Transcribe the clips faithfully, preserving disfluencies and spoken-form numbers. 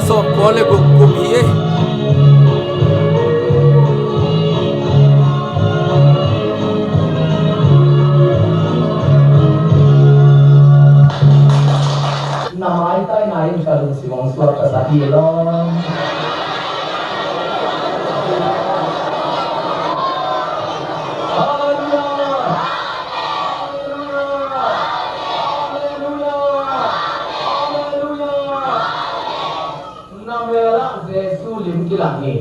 Sawmkua le guk kum hi ei. Na maitai nai in ka lungsim hong suak ka sa hi lo. Halleluiah! Halleluiah! Halleluiah! Halleluiah! Na mel ah Jesu lim kilang hi.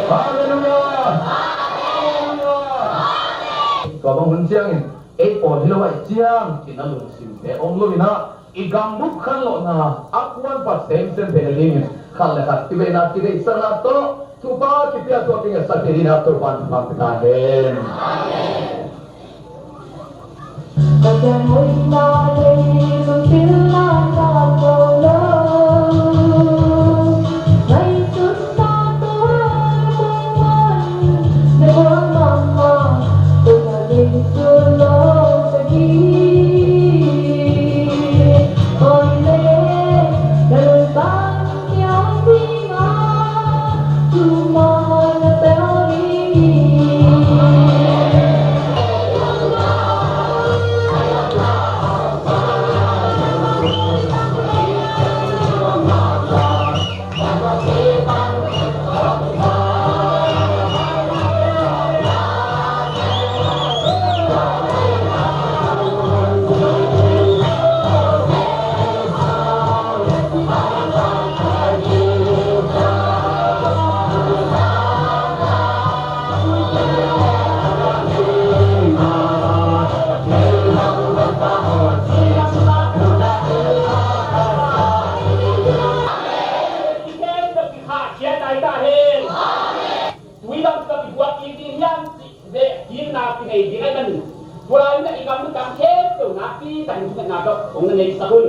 Halleluiah! Halleluiah! Tua bang hun ciangin ei pawl hi lo ahih ciang cih na lungsimte om lo in ah, i gambup khanlawhna a kuanpat semsem pen a dingin khat le khat kiveina kideihsakna tawh thupha kipia tuah ding a sak hi ding a Topa'n thupha pia ta hen. Amen. Pasian hoihna lei lungkimna ka ko lo. Ngaihsutna tawh muanna muan mahmah, tawh na lei sulo sagih. Hoih le na lungtang Tui lam ka kiguat kik ding hiam cih veh, hihna kinei ding ahih manin, tua in a i gambup khempeuh nakpi takin thungetna tawh hong na neisak un.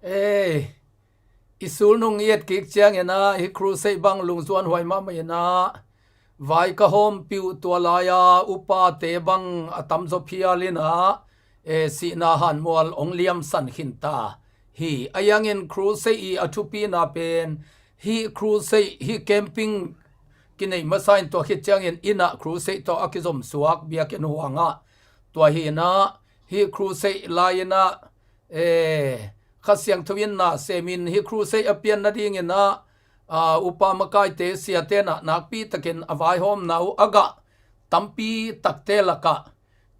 Ei, i sulnung i et kik ciangin ah, hih crusade bang lungzuan huai mahmah in ah, vai ka hawmpih uh tua lai-a upate bang a tamzaw phial in ah, eh, sihna hanmual hong liamsan khin ta hi. Ahi hangin crusade i a thupina pen, hih crusade, hih camping kineih masa in tua khit ciangin inn ah crusade tawh a kizomsuak biakinn huang ah, tua hi in ah, hih crusade lai in ah, eh, Kha Siangtho in na semin hih crusade a pian nadingin ah, ah, upa makaite siate in ah nakpi takin a vaihawmna uh a gah tampi takte lakah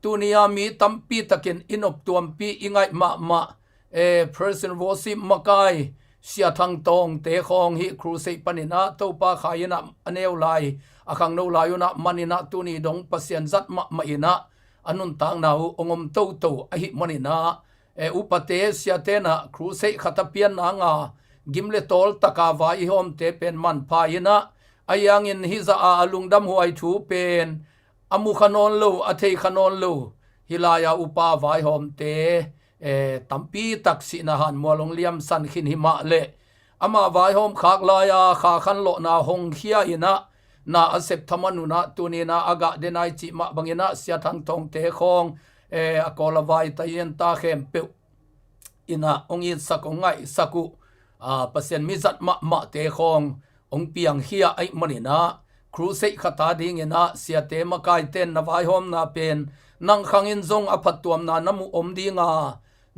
tuni-a mi tampi takin i noptuampih i ngaih mahmah, eh, Praise and Worship makai Sia Thang Tawngte khawng hih crusade panin ah Topa khai in ah a neu lai, a khangno lai un ah man in ah tuni dong Pasian zat mahmah in ah a nuntakna uh hong om toto ahih manin ah, eh, upate siate in ah crusade khat a pian nanga gim le tawl taka vaihawmte pen manpha in ah, ahi hangin hih zah a lungdamhuai thu pen a mu kha nawn lo, a thei kha nawn lo, hih lai-a upa vaihawmte, eh, tampi tak sihna hanmual hong liamsan khin hi mah leh, amah vaihawm khak lai-a kha khanlawhna hong khia in ah, na a sep thaman un ah tuni in ah a gah den ai cih mah bangin ah Sia Thang Tawngte khawng, eh, a kawl a vai ta in ta khempeuh in ah hong itsak hong ngaihsak uh, ah, Pasian mi zat mahmahte khawng hong piangkhia ahih manin ah, crusade khat a dingin ah siate makaite in na vaihawmna pen nang khangin zong a phattuamna na muh om ding a,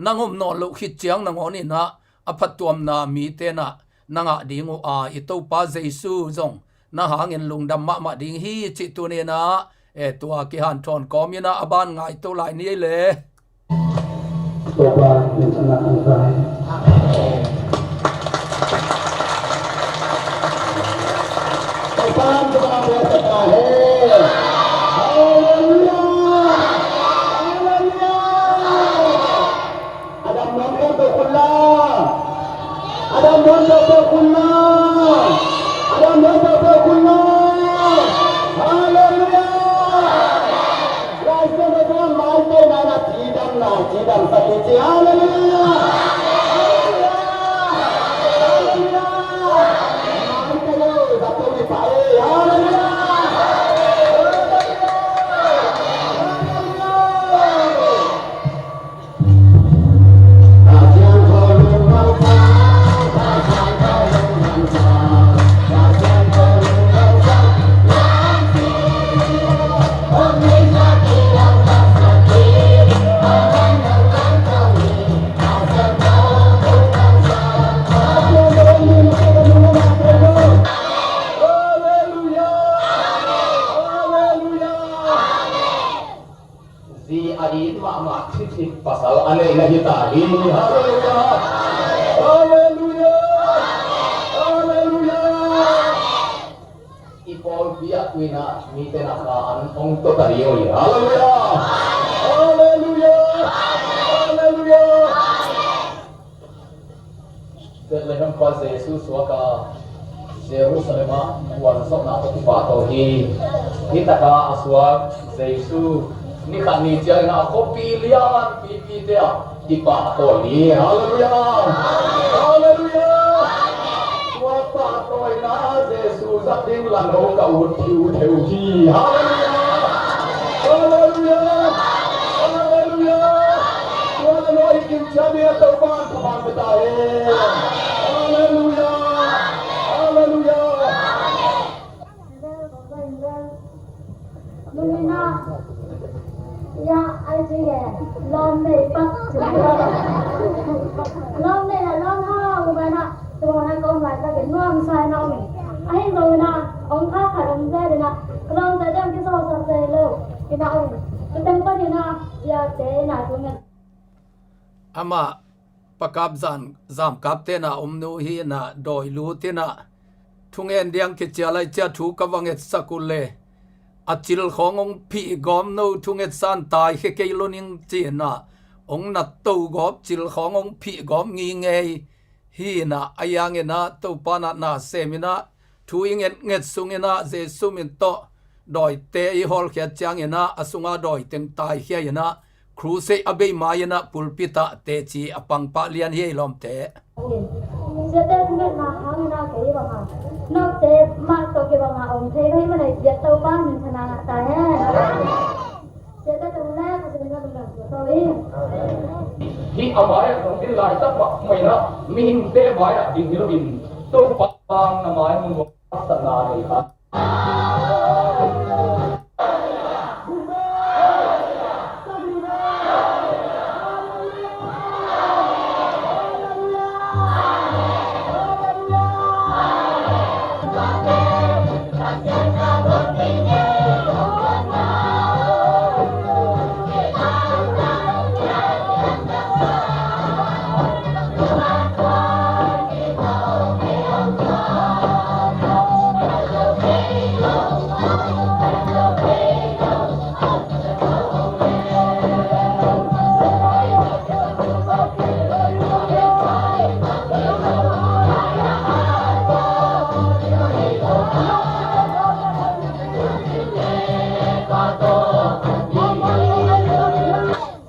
nang om nawn loh khit ciang nangawn in ah a phattuamna mite in ah na ngah ding uh a, i Topa Jesu zong na hangin lungdam mahmah ding hi cih tuni in ah, eh, tua kihanthawn kawm in ah a ban ngaito lai ni ei le. Topa min thang in ah hong kai. Topa min thang in ah hong kai. Halleluiah. Halleluiah. A dam nawn khempeuh khut la. A dam nawn khempeuh khut la. A dam nawn khempeuh khut la. Halleluiah. Lai Siangtho in ah maitai nai in ah cidamna cidamsak hi ci. Halleluiah. Halleluiah. Halleluiah. Maitai lo, zat to ni pa e. Halleluiah. Halleluiah. Zi a it mahmah thithit pasal a neih na hi ta hi. Halleluiah. Halleluiah. Halleluiah. I pawlpi ah tu in ah mite na kha an hong to ta ding uh hi. Halleluiah. Halleluiah. Halleluiah. Bethlehem khua Jesu suak a, Jerusalem ah kuan zawhna tawh kipahtawi hi. Hi taka a suak Jesu ni khat ni ciangin a khuapi lian pipite ah i pahtawi ni. Halleluiah! Halleluiah! Tua pahtawina Jesu zat ding langho ka ut thiu theu hi. Halleluiah! Halleluiah! Halleluiah! Tua na lo i kim ciat ni a Topa an thaman beta he. Halleluiah! Halleluiah! Nunina ya ai ci ge lom nei pak ci lom nei la lom ha u bai na tua na kong lai ta ke nuam sai na ong a hin lo na ong kha kha ong zai de na ka lom zai dem ki so sa zai lo ina ong ka tem pa ni na ya te na tu ngen. Amah pakap zan zamkap tena omnu hi ina dawi lut ina thungen diang kicia lai cia thu ka va ngetsak uh le a cil khawng hong phih gawm no thungetsan tai khe kei lo ning ci ina hong nat to gawp cil khawng hong phih gawm ngingei hi ina a yang ina Topa na na sem ina thu i nget nget sung ina Jesu min tawh dawite i hawlkhiat ciang ina a sunga dawi teng taikhia ina crusade a bei mai ina pulpit ah teci a pangpah lian hi ei lawmte. Siate thungetna hang ina kei banga note mah tawh kei banga om thei mai manai biak Topa min thana ngah ta hen. Siate thungetna ka sina dungdang tua tawh in. Hi a mai ah zong din lai tak mah maina mihingte mai ah ding hi lo in Topa na mai mun a sana nei kha.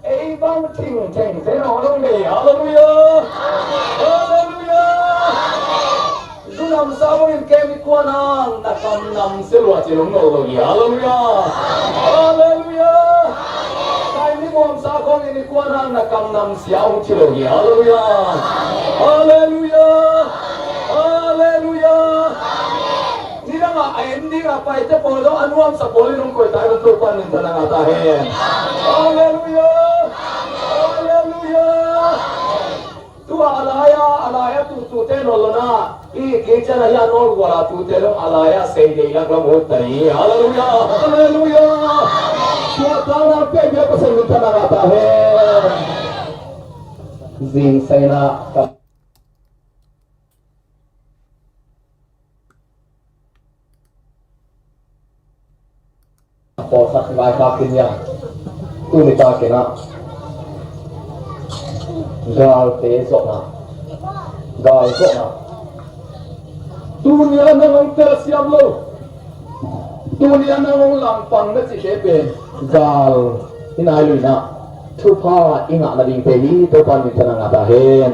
Ei bang thingtheng te nawn lo nei. Halleluiah! Halleluiah! Zu namsa bangin kem i kuan hang na kam namsia lua ci lo nawn lo hi. Halleluiah! Halleluiah! Kai ni muamsa khawngin i kuan hang na kam namsia hong ci lo hi. Halleluiah! Halleluiah! Halleluiah! Nidangah a en dingah paite pawl zong a nuamsa pawl in hong koih ta in Topa min thana ngah ta hen. Halleluiah! Halleluiah! Tua a lai-a a lai-a tuhtute nawn lo na i kician ahi a nawl guala tute zong a lai-a sei deih lak lam ut ta ni. Halleluiah! Halleluiah! Tua tangna pia bia Pasian min thana ngah ta hen. Zing saina ka pawlkhat vaikhak in ia tuni takin ah galte zawhna, gal zawhna. Tuni a nang hong telsiam lo, tuni a nang hong langpang na cihte pen gal i nai lo in ah thupha i ngah nadingte hi. Topa min thana ngah ta hen.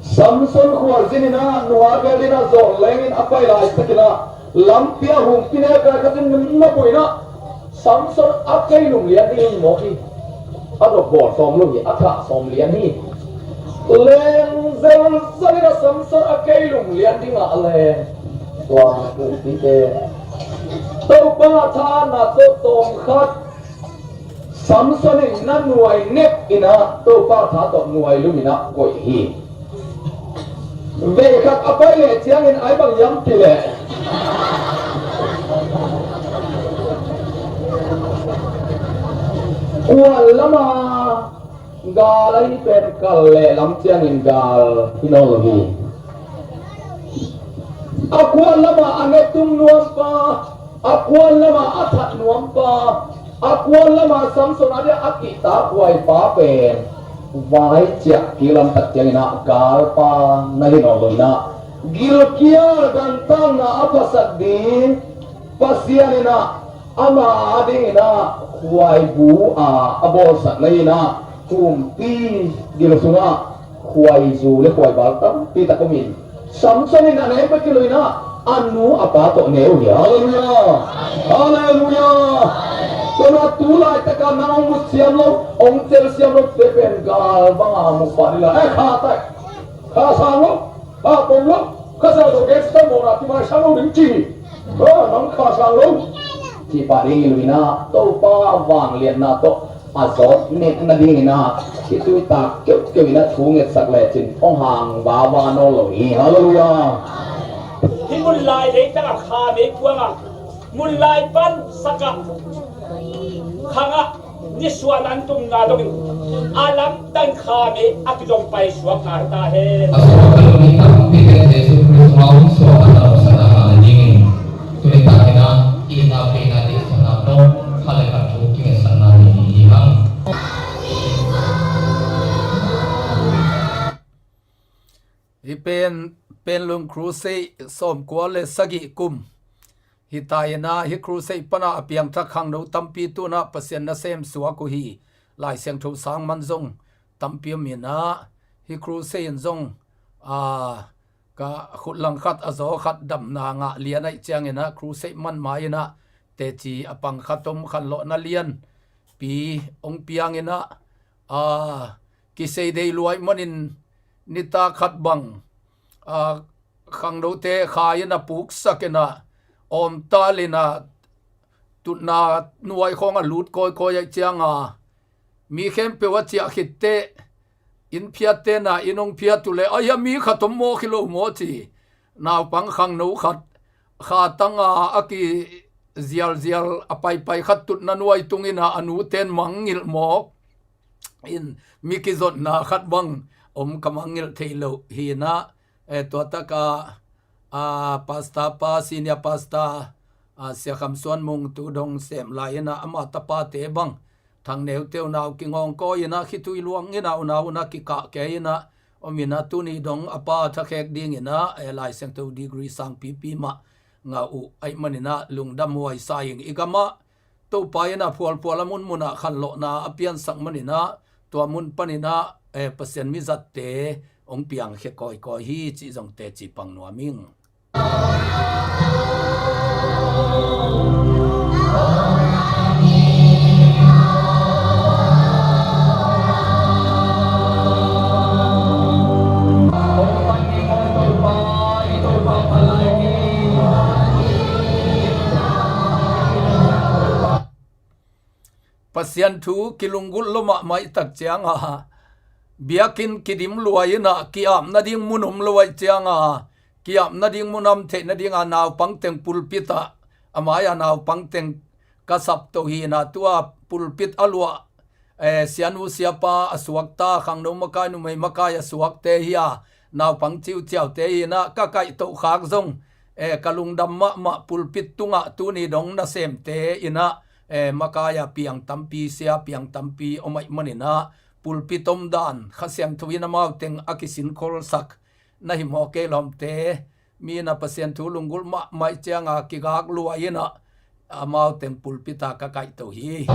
Samson khualzin in ah nua bel in ah zawh lengin a pai laitakin ah lampi ah humpinelkai khat in na buh in ah Samson a kei lum lian ding hi mawk hi. A dop bawl sawm lo hi, a thah sawm lian hi. Leng zelzel in ah Samson a kei lum lian dingah leng tua humpite Topa tha na tawh tawm khat Samson in na nuai nek in ah Topa tha tawh nuai lum in ah koih hi. Veikhat a pai leh ciangin ai bang hiam ti leh kuan lama gal ahi pen kal leh lam ciangin gal hi nawn lo hi. A kuan lama a ngetum nuampa, a kuan lama a that nuampa, a kuan lama Samson a dia a kihtakhuaipa pen vai ciah kik lamtak ciangin ah galpa na hi nawn lo in ah gilkial dantakna a phasak ding Pasian in ah ama adingin ah khuaibu a, a bawlsak na hi in ah, kumpi gil sungah khuaizu le khuaibal tampi tak om in, Samson in a neu bek hi lo in ah, a nu a pa tawh neu hi. Halleluiah! Halleluiah! Tua na tu laitak a nang hong mut siam lo, hong tel siam lo te pen gal bang a mu pah ding la. Eh, kha tai, kha sang lo, kha pom lo, kha sang lo, gangster mawhna ti mai sang lo ding ci. Ah, nang kha sang lo, ci pah ding hi lo in ah, Topa vangliatna tawh a zawt nek nadingin ah, khitui tak keuhkeuh in ah thu ngetsak lecin hong hang vava nawn lo hi. Halleluiah! Hih Munlai leitang ah kha mei kuang ah, Munlai pan Sakah khang ah nisuah nan tumna dongin a lamdang kha mei a kidong pai suak ngai ta hen. A suak a lo mi tampi pen Jesu Khrist mah hong suak a tawh sa nadingin. Tuni takin ah itna peina dihsakna tawh khat le khat thu kingetsak nading hi hang. Hih pen, Penlung Crusade sawmkua le sagih kum hi ta in ah, hih Crusade pan a piangthak khangno tampi tu in ah Pasian nasem suak uh hi. Lai Siangtho sang man zong tampi om in ah, hih Crusade in zong, a, ka khut langkhat a zaw khat damna ngah lian ahih ciangin ah, Crusade man ma in ah teci a pang khat om, khanlawhna lianpi hong piang in ah, a, kisei dei luai manin nitak khat bang, a, khangnote khai in ah puksak in ah, awmtal in ah tutna nuai khawng a lut kawikawi ahih ciang a, mi khempeuh a ciah khit teh, inn phiatte in ah inn hong phiat uh leh, "Ai, a mi khat om maw, khi lo maw?" ci. Naupang khangno khat kha tang a, a kizialzial a paipai khat tutna nuai tung in ah, a nute in mangngilh mawk in, mi kizotna khat bang om, ka mangngilh thei lo hi in ah, eh, tua tak a, a, pastor pa, senior pastor, a, Sia Kham Suan Mung tu dong sem lai in ah, ama tapate bang, Thang Neu Teu nau kingawng kawi in ah, khitui luang in ah, unau un ah kikah kei in ah om in ah, tuni dong a pa thakhek ding in ah, eh, Lai Siangtho degree sangpipi mah ngah uh ahih manin ah, lungdam huai sa ing. I gam ah Topa in ah phualphual a munmun ah khanlawhna a piansak manin ah, tua mun panin ah, eh, Pasian mizatte hong piangkhia kawikawi hi, cih zong teci pang nuam ing. Pasian thu kilunggulh lua mahmah i tak ciang a, biakinn kidim luai in ah, ki-ap nading mun om lo ahih ciang a, ki-ap nading mun om theih nading a, naupang teng pulpit ah, a mai a naupang teng ka sapto hi in ah, tua pulpit a luah, eh, sianu siapa a suakta, khangno makai, numei makai a suakte hi a, naupang ciuciaute hi in ah, ka kaihtoh khak zong, eh, ka lungdam mahmah. Pulpit tungah tuni dong nasemte in ah, eh, makai a piang tampi, sia piang tampi om ahih manin ah, pulpit omdan Kha Siangtho in amau teng a kisinkholsak na hi maw, kei lawmte, mi in ah Pasian thu lunggulh mahmah ahih ciang a, kigak luai in ah, amau teng pulpit ah ka kaihto hi.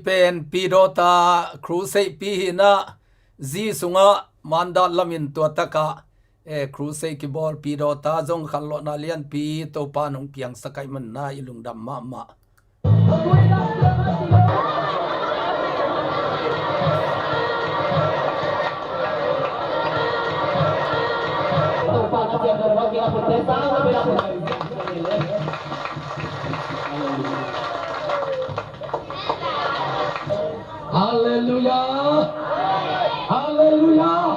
pen Pidawta crusade pi hi-in ah, zi sungah Mandat lamin tua takah, eh, crusade kibawl Pidawta zong khanlawhna lianpi Topa nong piangsak ahih manin ah i lungdam mahmah. Halleluiah. Halleluiah.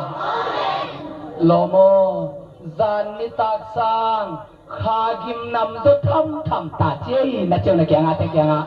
Lawm aw, zan nitak sang kha gimnam zaw thamtham ta ci ei, na ci uh, na kiangah, te kiangah.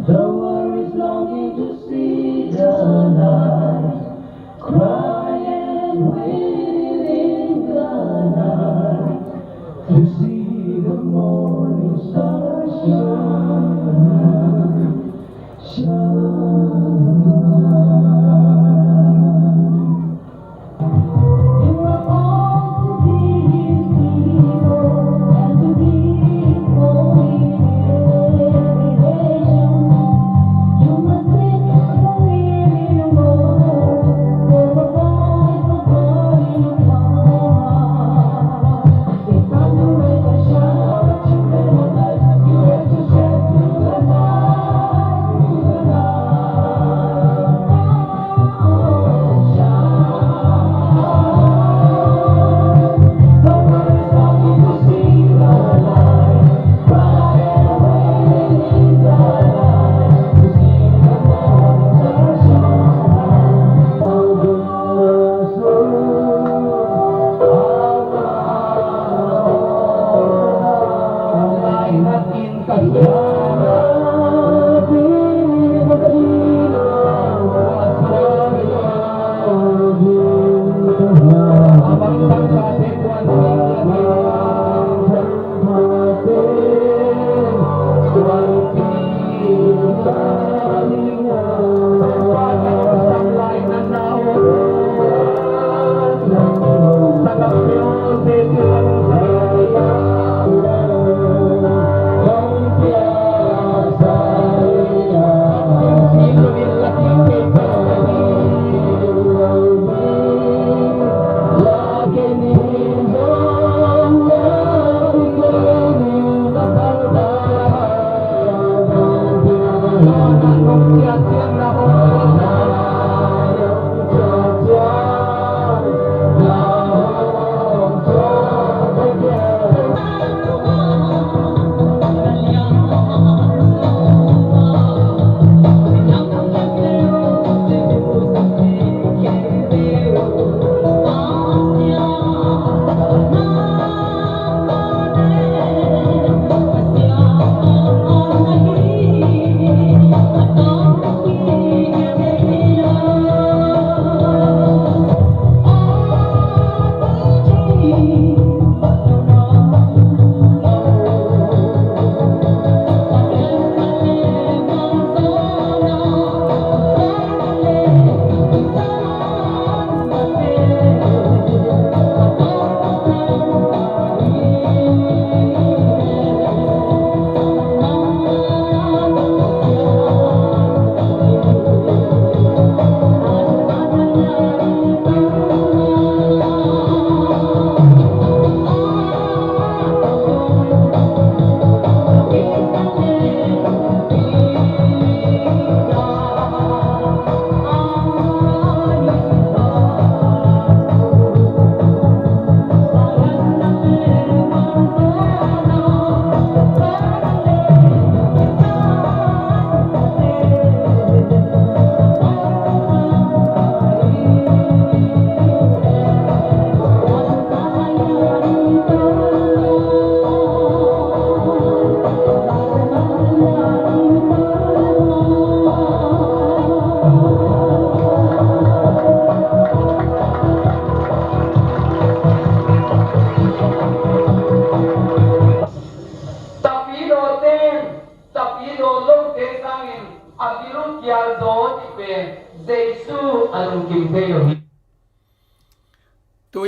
The world is longing to see the light. Crying, waiting in the night to see the morning star shine, shine. You are all to be his people and to be his holy nation.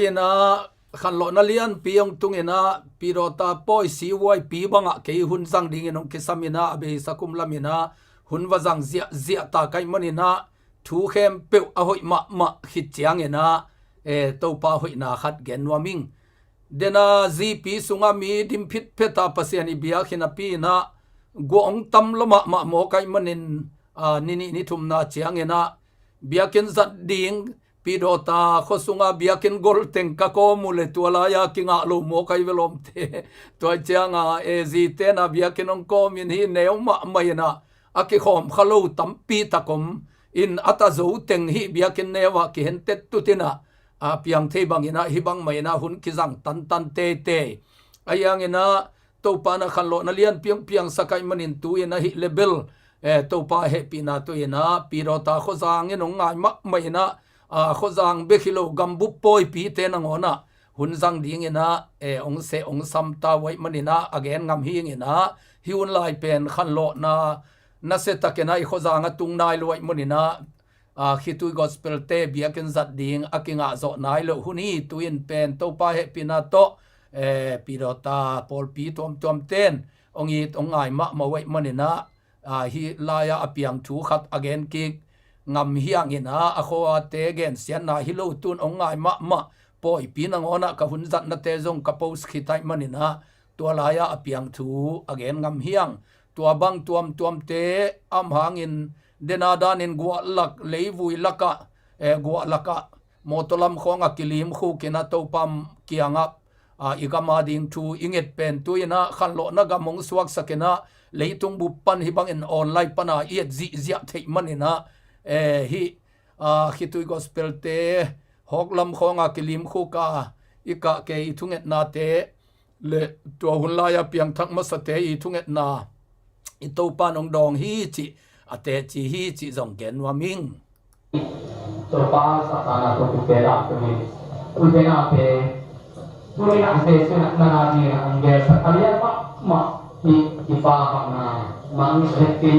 Inah khanlawhna lianpi hong tunginah pidawta pawi sivuaipi bangah kei hun zang dingin hong kisam inah a beisa kum lam inah hun va zang ziahziah ta ka hih maninah thu khempeuh a hoih mahmah khit cianginah, eh, Topa hoihna khat gen nuam ing. Dena zipi sungah mi dim phitphet a Pasian i biakinn a pi inah guah hong tam lo mahmah maw ka hih manin, ah, ni nih ni thumna cianginah biakinn zat ding pidawta khua sungah biakinn golteng ka kawm uh le tua lai-a kingah lo maw ka hih ve lawmte. Tua cianga, eh, zite na biakinn hong kawmin hih neu mahmah inah a kikhawm kha lo tampi tak om in a ta zo teng hih biakinn neu ah kihentet tutinah, a piang thei banginah hih bang mah inah hun kizang tantan teitei. A hianginah Topa na khanlawhna lianpi hong piangsak a hih manin tu inah hih le bel, eh, Topa hehpihna tu inah pidawta khuazang in hong ngai mahmah inah, ah, khuazang bek hi lo gambup pawipite nangawnah hun zang dinginah, eh, hong seh hong sam ta uh a hih maninah a gen ngam hi inginah hih hun lai pen khanlawhna nasia takinah i khuazang a tung nai lo a hih maninah, ah, khitui gospel te biakinn zat ding a kingah zawh nai lo hun hi. Tu in pen Topa hehpihna tawh, eh, pidawta pawlpi tuamtuamte in hong it hong ngai mahmah uh a hih maninah, ah, hih lai-a a piang thu khat a gen kik ngam hi inginah a khuate gensiatna hi lo tun hong ngai mahmah pawipite nangawnah ka hun zatnate zong ka post khit a hih maninah tua lai-a a piang thu a gen ngam hi ing. Tua bang tuamtuamte a om hangin dena danin guah lak leivui lakah, eh, guah lakah mawtaw lam khawngah kilim khukinah Topa kiangah, ah, i gam a ding thu i nget pen tu inah khanlawhna gam hong suaksak inah leitung bup pan hih bangin online pana i et zihziah theih maninah, eh, hih, ah, khitui gospel te hawk lam khawngah kilim khuka i kah kei i thungetnate le tua hun lai-a piangthak masate i thungetna i Topa in hong dawng hi cih a teci hi cih zong gen nuam ing. Topa Satan a tawh kipelak pen in tute nate tuni nang te sunah nana dingin hong gelsak a lian mahmah hi. Kipa bangna mang vekpi.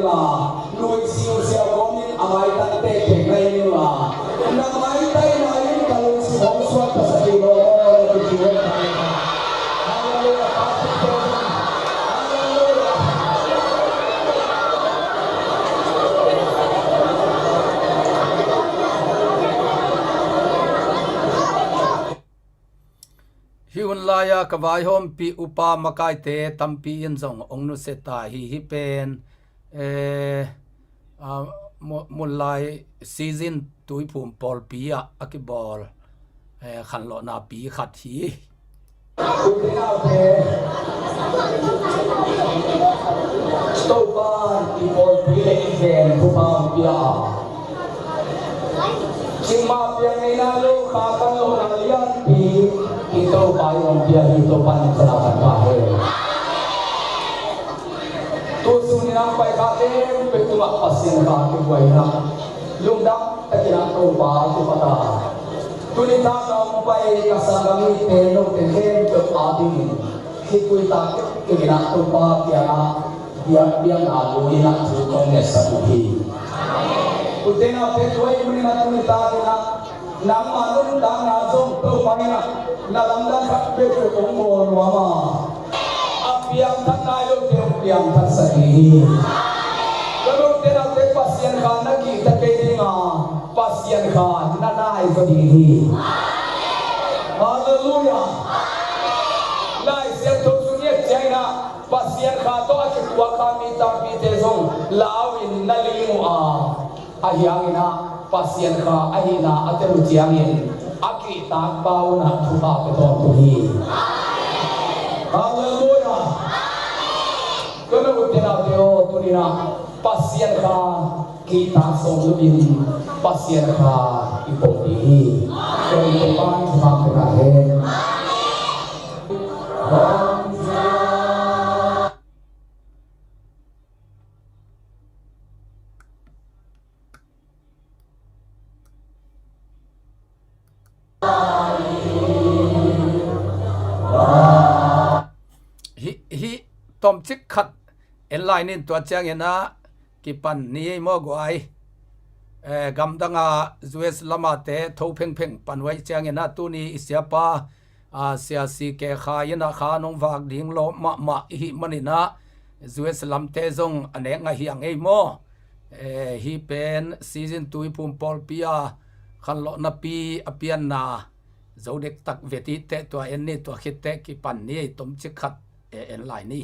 Lui siusiau kawmin a maitan tektek na hi ning la, na maitai nai-in ka lungsim hong suaktasak hi lo maw, na kici hong kai ka. Halleluiah. Halleluiah. Hih hun lai-a ka vaihawmpih upa makaite tampi in zong hong nusia ta hi. Hih pen, eh, ah, mu-, munlai season Tuiphum pawlpi ah a kibawl, eh, khanlawhna pi khat hi. Topa i pawlpi le i gen thupha hong pia. Cingmah piang ngeina lo kha kan lohna lianpi i Topa i hong pia hi. Topa in thana kan pha hen. Tu sun in a pai kha khempeuh tungah Pasian kha kibuai in a, lungdam takin a Topa kipata. Tuni tak a hong pai ka sanggam mite note khempeuh a dingin khitui tak kei in a Topa kiangah biak, biakna lui in a thu kong ngetsak uh hi. Ute naute, tua ahih manin a tuni takin a nangma nuntakna zong Topa in a na lamdang khat peuhpeuh hong bawl nuam a, a piangthak nai lote hong piangthaksak ding hi. Ka ute naute, Pasian kha na kihta kei ding a, Pasian kha na nai zaw ding hi. Halleluiah. Lai Siangtho sung i et ciangin a Pasian kha tawh a kituak kha mi tampite zong lau in na ling uh a, ahi hangin a Pasian kha ahihna a tel uh ciangin a kihtak pa un a thupha pia tawntung hi. Halleluiah. Ka ute naute aw, tuni in a Pasian kha kihtak sawm loin Pasian kha i pawlpi hi. Ka ute pan thupha pia ta hen. Hih, hih tomcik khat en lai nin, tua ciangin a kipan ni ei maw guai. Eh, gamdang a U S lam a te tho phengpheng pan uh ahih ciangin a tuni i siapa, ah, Sia C K Khai in a kha nong vak ding lawh mahmah i hih manin a U S lamte zong a nek ngah hiang ei maw. Eh, hih pen season Tuiphum pawlpi a khanlawhna pi a pianna zo dektak vet i teh, tua en ni, tua khit teh kipan ni ei, tomcik khat, eh, en lai ni.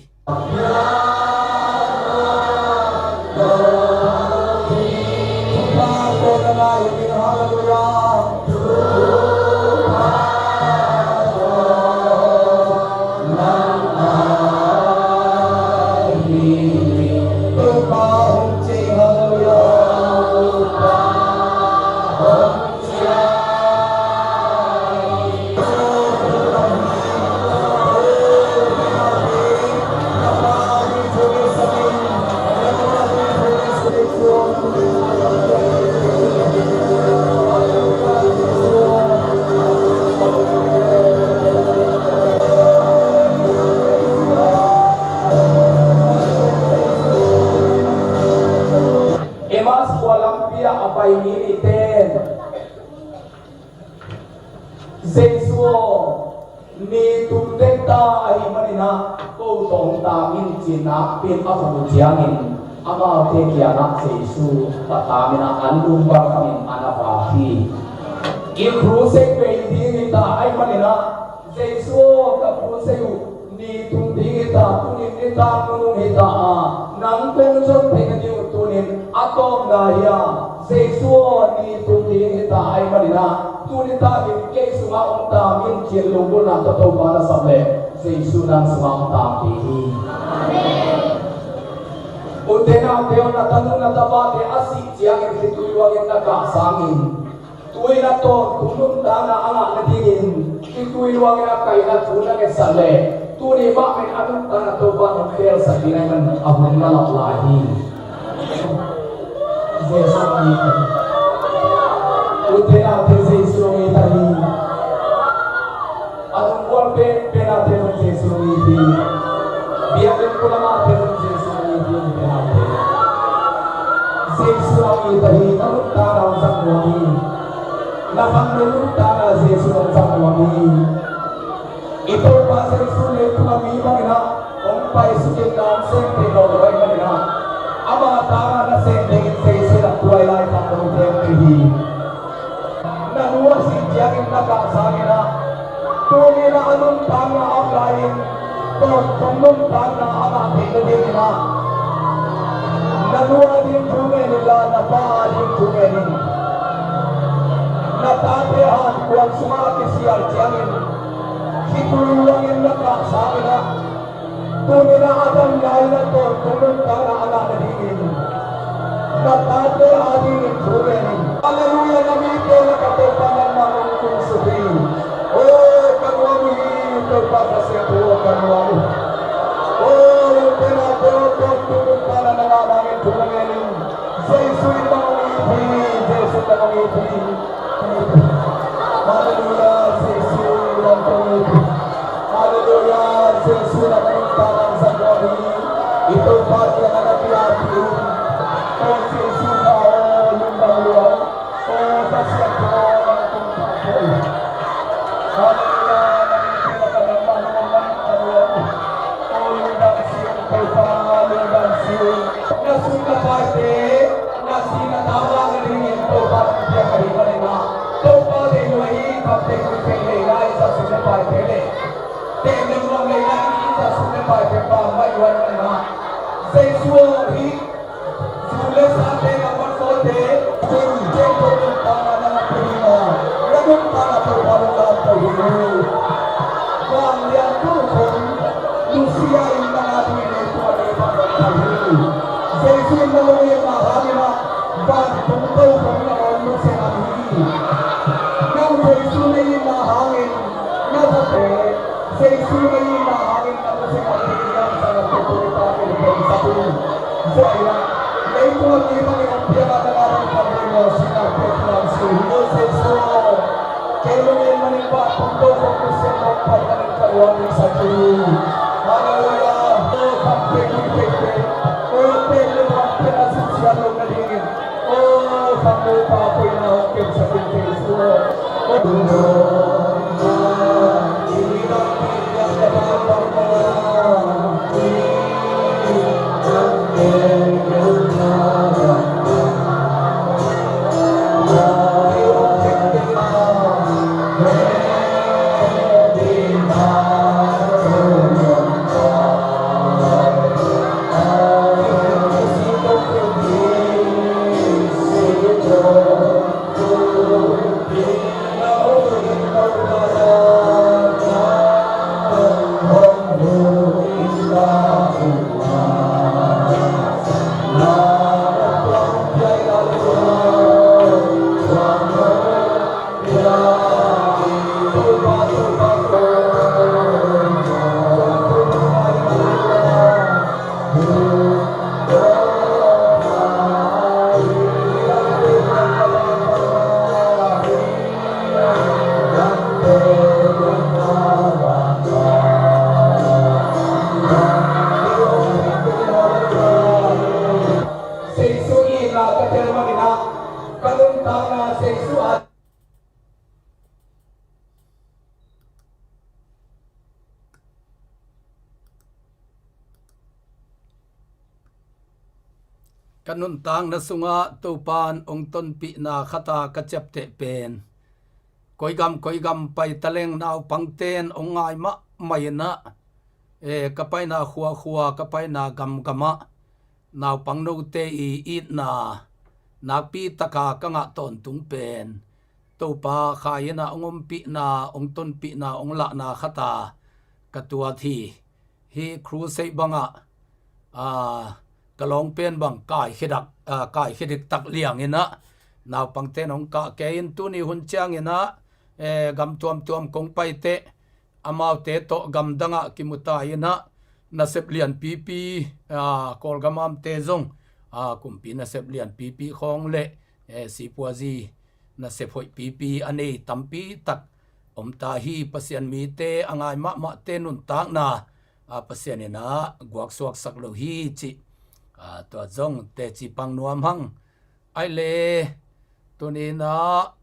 Emmaus khua lampi ah a pai mi nihte in Jesu aw, ni tum dek ta ahih manin ah ko tawh hong tam in, ci-in nakpi-in a khum uh ciangin amaute kiangah Jesu va tam in ah an lum bang khamin an a vak hi. I khuasak bei ding hi ta ahih manin ah Jesu aw, ka khuasak uh, ni tum ding hi ta, tuni nitak nunung hi ta a, nang kong zon theihna ding uh tuni-in a tawpna hi a, Jesu aw, ni tum ding hi ta ahih manin ah tuni takin kei sungah hong tam in, ci-in lunggulhna tawh Topa na sap leh Jesu nang sungah hong tam ding hi. Amen. U te nau te aw, na tanu na tapate a sih ciangin khitui luangin na kah sangin, tu-in a tawntung nuntakna a ngah nadingin khitui luangin a kaihna thu na ngetsak leh, tuni mah pen a nuntakna Topa'n hong khelsak ding ahih manin a hun na lap lai hi. Jesu min. U te nau te, Jesu min hi. A nungzual pen, pen a te zong Jesu min hi. Biakinn pulama te zong Jesu min hi, pen a te. Jesu a mi tahi na nuntakna hong zang nuam hi. Na khang nuntakna Jesu hong zang nuam hi. I Topa Jesu leitung a mi bangin ah hong paisuk in na hong sem thei lo lo ahih manin ah ama tangah na sem dingin Jesu in ah tua lai khang hong sem thei hi. Na nu a sih ciangin na kah sangin ah tuni-in ah a nuntakna a om lai-in tawntung nuntakna a ngah theih nadingin ah na nu a ding thu ngen inla na pa a ding thu ngen in. Na tate hankuang sungah a kisial ciangin khitui luangin na kah sangin ah tuni-in ah a dam lai-in ah tawntung nuntakna a ngah nadingin na tate a dingin thu ngen in. Halleluiah, na mite lakah Topa nangmah hong tungsuk hi. O, ka nuam uh hi, Topa Pasian thu ka nuam uh. O, lungtena te aw, tawntung nuntakna na ngah nangin thu na ngen in. Jesu in nang hong it hi, Jesu in nang hong it hi. Halleluiah, Jesu in nang hong it hi. Halleluiah, Jesu in nang hong it hi. I Topa kiangah na piapi in. O Jesu ka aw, lungdam lua. O Pasian ka aw, nang hong it hi. Halleluiah, nang hong it hi, nangmah nang hong it hi. O lungdam si ung Topa, lungdam si ung. Na sum na paite, na si na ta vak nadingin Topa nang piak ahih manin ah Topa deih lua hi. Kham tei kul tei lei lai sa sum na paite leh teh lem nuam lei lai sa sum na paite pa mai lua hi manin ah Jesu aw hih zu le sate na mat sawte, kul tei kul nuntakna na ngah nading ah na nuntakna Topa nang lam to hi. Vanglian tu khong nusia in nang a ding in tua le bang bang thei hi. Jesu in na lungnopna hangin ah vantung to khong na om nusia hi. Nang Jesu na itna hangin na thate, Jesu na itna hangin na nusia hi. Niam sa na tu tu ta tu tu sa tu. Zia ina leitung a mi bangin hong piang a, nang a ding pan rei maw, sihna pek hiam si hi. Jesu aw, kei lungin manin vantung to khong nusia hong pai manin ka lungdam sak hi. Halleluiah. O kham pek hi pek pek. O pek le van pek a sisiat lo nadingin. O kham le pa koihna hong kemsak in Jesu aw. Jesu itna ka tel manin ah ka nuntakna Jesu a Ka nuntakna sungah Topa'n hong tonpihna khat a ka ciapteh pen, koi gam koi gam pai taleng naupangte'n hong ngai mahmah in ah, eh, ka paina khuakhua, ka paina gamgam ah naupang note i itna nakpi taka ka ngah tawntung pen Topa khai in ah hong ompihna, hong tonpihna, hong lahna khat a ka tuat hi. Hih crusade bangah, ah, ka lawng pen bang kaikhia dak, ah, kaikhia diktak liang in ah naupangte'n hong kah kei in, tuni hun ciangin ah, eh, gam tuamtuam kong pai teh amaute tawh gamdangah kimu ta in ah, nasep lianpipi, ah, Kawlgam amte zong, ah, kumpi nasep lianpipi khawng le, eh, sipuazi nasep hoihpipi a nei tampi tak om ta hi. Pasian mite a ngai mahmahte nuntakna, ah, Pasian in ah guaksuaksak lo hi cih, ah, tua zong teci pang nuam hang. Ai le, tuni-in ah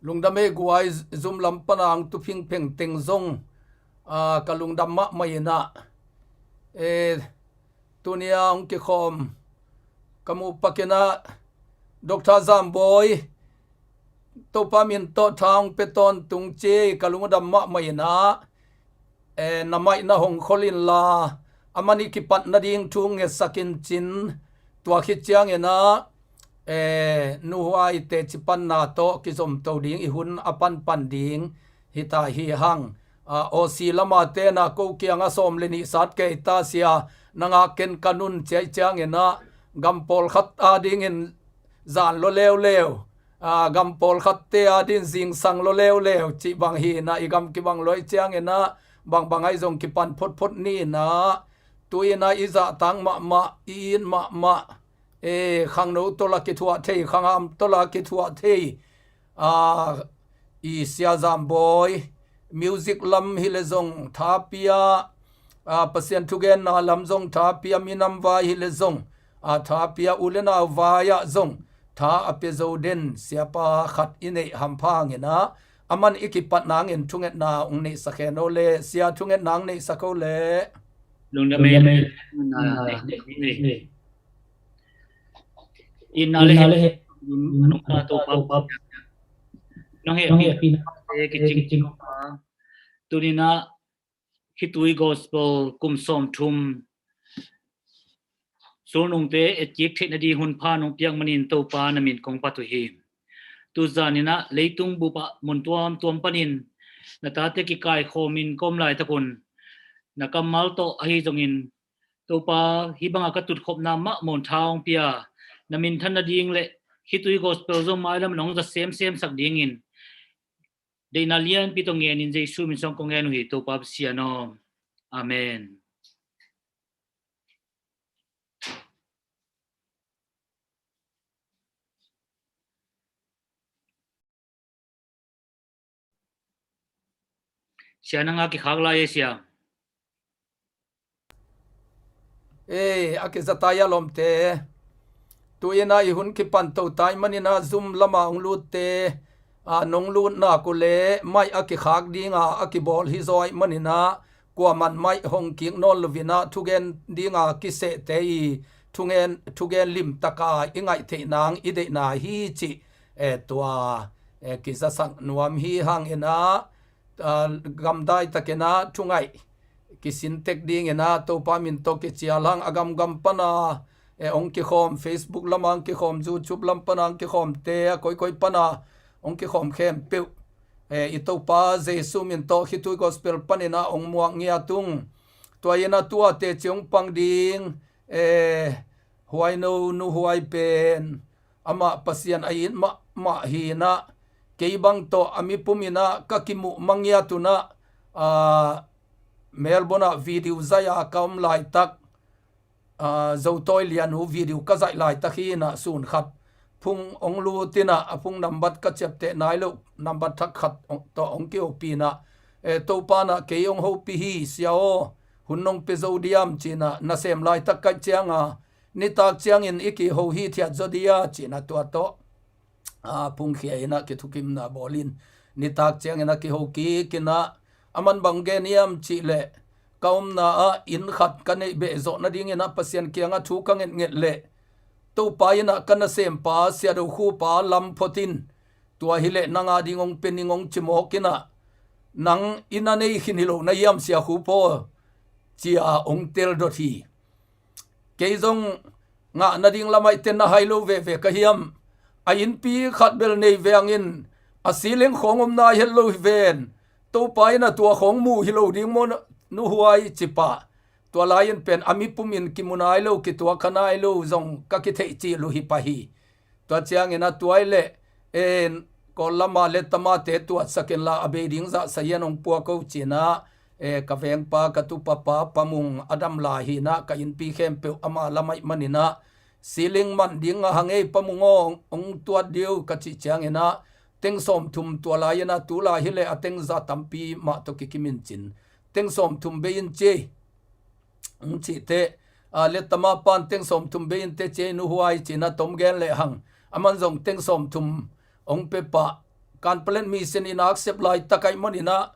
lungdam ei guai, Zoom lam pan a hong tu phingpheng teng zong, ah, ka lungdam mahmah in ah, eh, tuni-a hong kikhawm ka muh pak in ah, Doctor Zambawi, Topa min tawh tha hong pia tawntung ci ei, ka lungdam mahmah in ah, eh, na maihna hong khol inla, a man i kipat nading thu ngetsak in cin, tua khit ciangin ah, eh, nuhuai teci panna tawh kizomto ding i hun a panpan ding hi ta hi hang. Ah, Aussie lama te na ko kiangah sawm le nih sat kei ta sia, na ngah ken ka nun ci ahih ciangin ah, gam pawlkhat adingin zan lua leuleu, ah, gam pawlkhatte adingin zingsang lua leuleu cih bang hi in ah, i gam kibang lua ahih ciangin ah, bangbang ahi zong kipan photphot ni in ah, tu-in ah i zahtak mahmah, i it mahmah, eh, khangno tawh la kithuah thei, khangham tawh la kithuah thei, ah, i Sia Zambawi, music lam hi le zong tha pia, ah, Pasian thugenna lam zong tha pia, minam vai hi le zong, ah, tha pia, u le nau vai ah zong tha a pia zo den siapa khat i neih hampha hangin ah, a man i kipat nangin thungetna hong neihsak hen o le, sia, thungetna hong neihsak o le. Lungdam ei. Itna le hehpihna nong pa Topa, nong hehpihna kicing. Tuni-in ah Khitui Gospel kum sawmthum sulnungte etkik theih nading hun pha nong piak manin Topa na min kong phat uh hi. Tuzan in ah leitung bup ah mun tuamtuam panin na tate kikaikhawm in ka om laitak un, na kammal tawh ahi zongin, Topa, hih bangah ka tutkhopna mah mun tha hong pia, na minthan nading le Khitui Gospel zong mailam nong za semsemsak dingin, deihna lianpi tawh ngenin Jesu min suang kong ngen uh hi, Topa Pasian aw. Amen. Sia, nang a kikhak lai e, Sia. Ei, a kiza ta ia lawmte. Tu-in ah i hun kipan to ta ahih manin ah Zoom lama hong lutte, a, nong lut nak uh leh maih a kikhak dinga a kibawl hi zaw ahih manin ah, kuaman maih hong kik nawn loin ah thugen dinga kisehte i thugen, thugen limtaka i ngaih theih nang i deihna hi cih, eh, tua, eh, kizasak nuam hi hangin ah, ah, gamdai takin ah thungaih kisin tek dingin ah Topa min tawh kicial hang. A gamgam pana, eh, hong kikhawm, Facebook lama hong kikhawm, YouTube lam pana hong kikhawmte, a koikoi pana hong kikhawm khempeuh, eh, i Topa Jesu min tawh Khitui Gospel panin ah hong muak ngiat ung. Tua in ah tua teci hong pang ding, eh, huaino nuhuai pen amah Pasian a it mahmah hi in ah, kei bang tawh a mipum in ah ka kimuh mangiat un ah, ah, Melbourne ah video zaih a ka om laitak, ah, Zotawi Lian uh video ka zaih laitak hi in ah, sun khat phung hong lut in ah, a phung nambat ka ciapteh nai loh nambat thak khat tawh hong kihopih in ah, eh, Topa in ah kei hong hopih hi, Sia aw, hun nong pia zo diam ci in ah, nasem laitak ka hih cianga, nitak ciangin i kiho hithiat zaw dia ci in ah, tua tawh, a, phungkhia in ah kithukimna bawl in, nitak ciangin ah kiho kik in ah, a man bang gen hiam cih leh, ka omna ah inn khat ka neih behzawh nadingin ah Pasian kiangah thu ka ngetnget leh, Topa in ah ka nasempa Sia Do Khup a lam phot in, tua hi leh nang a ding hong pia ning hong ci mawk in ah, nang inn a nei khin hi lo na hiam Sia Khup aw, ci a hong tel dot hi. Kei zong ngah nading lam ahih teh na hai lo veve ka hiam? A innpi khat bel nei vengin a ceiling khawng om nai het lo hi ven. Topa in ah tua khawng mu hi lo ding maw nuhuai, ci pah. Tua lai-in pen a mipum in kimu nai lo, kituak kha nai lo zong ka kitheih cil uh hi pah hi. Tua ciangin ah tua hi leh, eh, Kawl lama le tamate tuatsak inla a bei ding zahsa hian hong puak o ci in ah, eh, ka vengpa, ka tupapa Pa Mung a dam lai hi in ah, ka innpi khempeuh ama lam ahih manin ah, ceiling man ding a hang ei Pa Mung aw, hong tuat dih o ka cih ciangin ah, teng sawmthum tua lai-in ah, tu lai hi leh a teng za tampi mah tawh kikim in cin, teng sawmthum bei in ci ei, hong cih teh, a, lettama pan teng sawmthum bei in te cia i nuhuai ci-in a tom gen lehang, aman zong teng sawmthum hong pia pah. Kanpalet mission in a accept laitak ahih manin ah,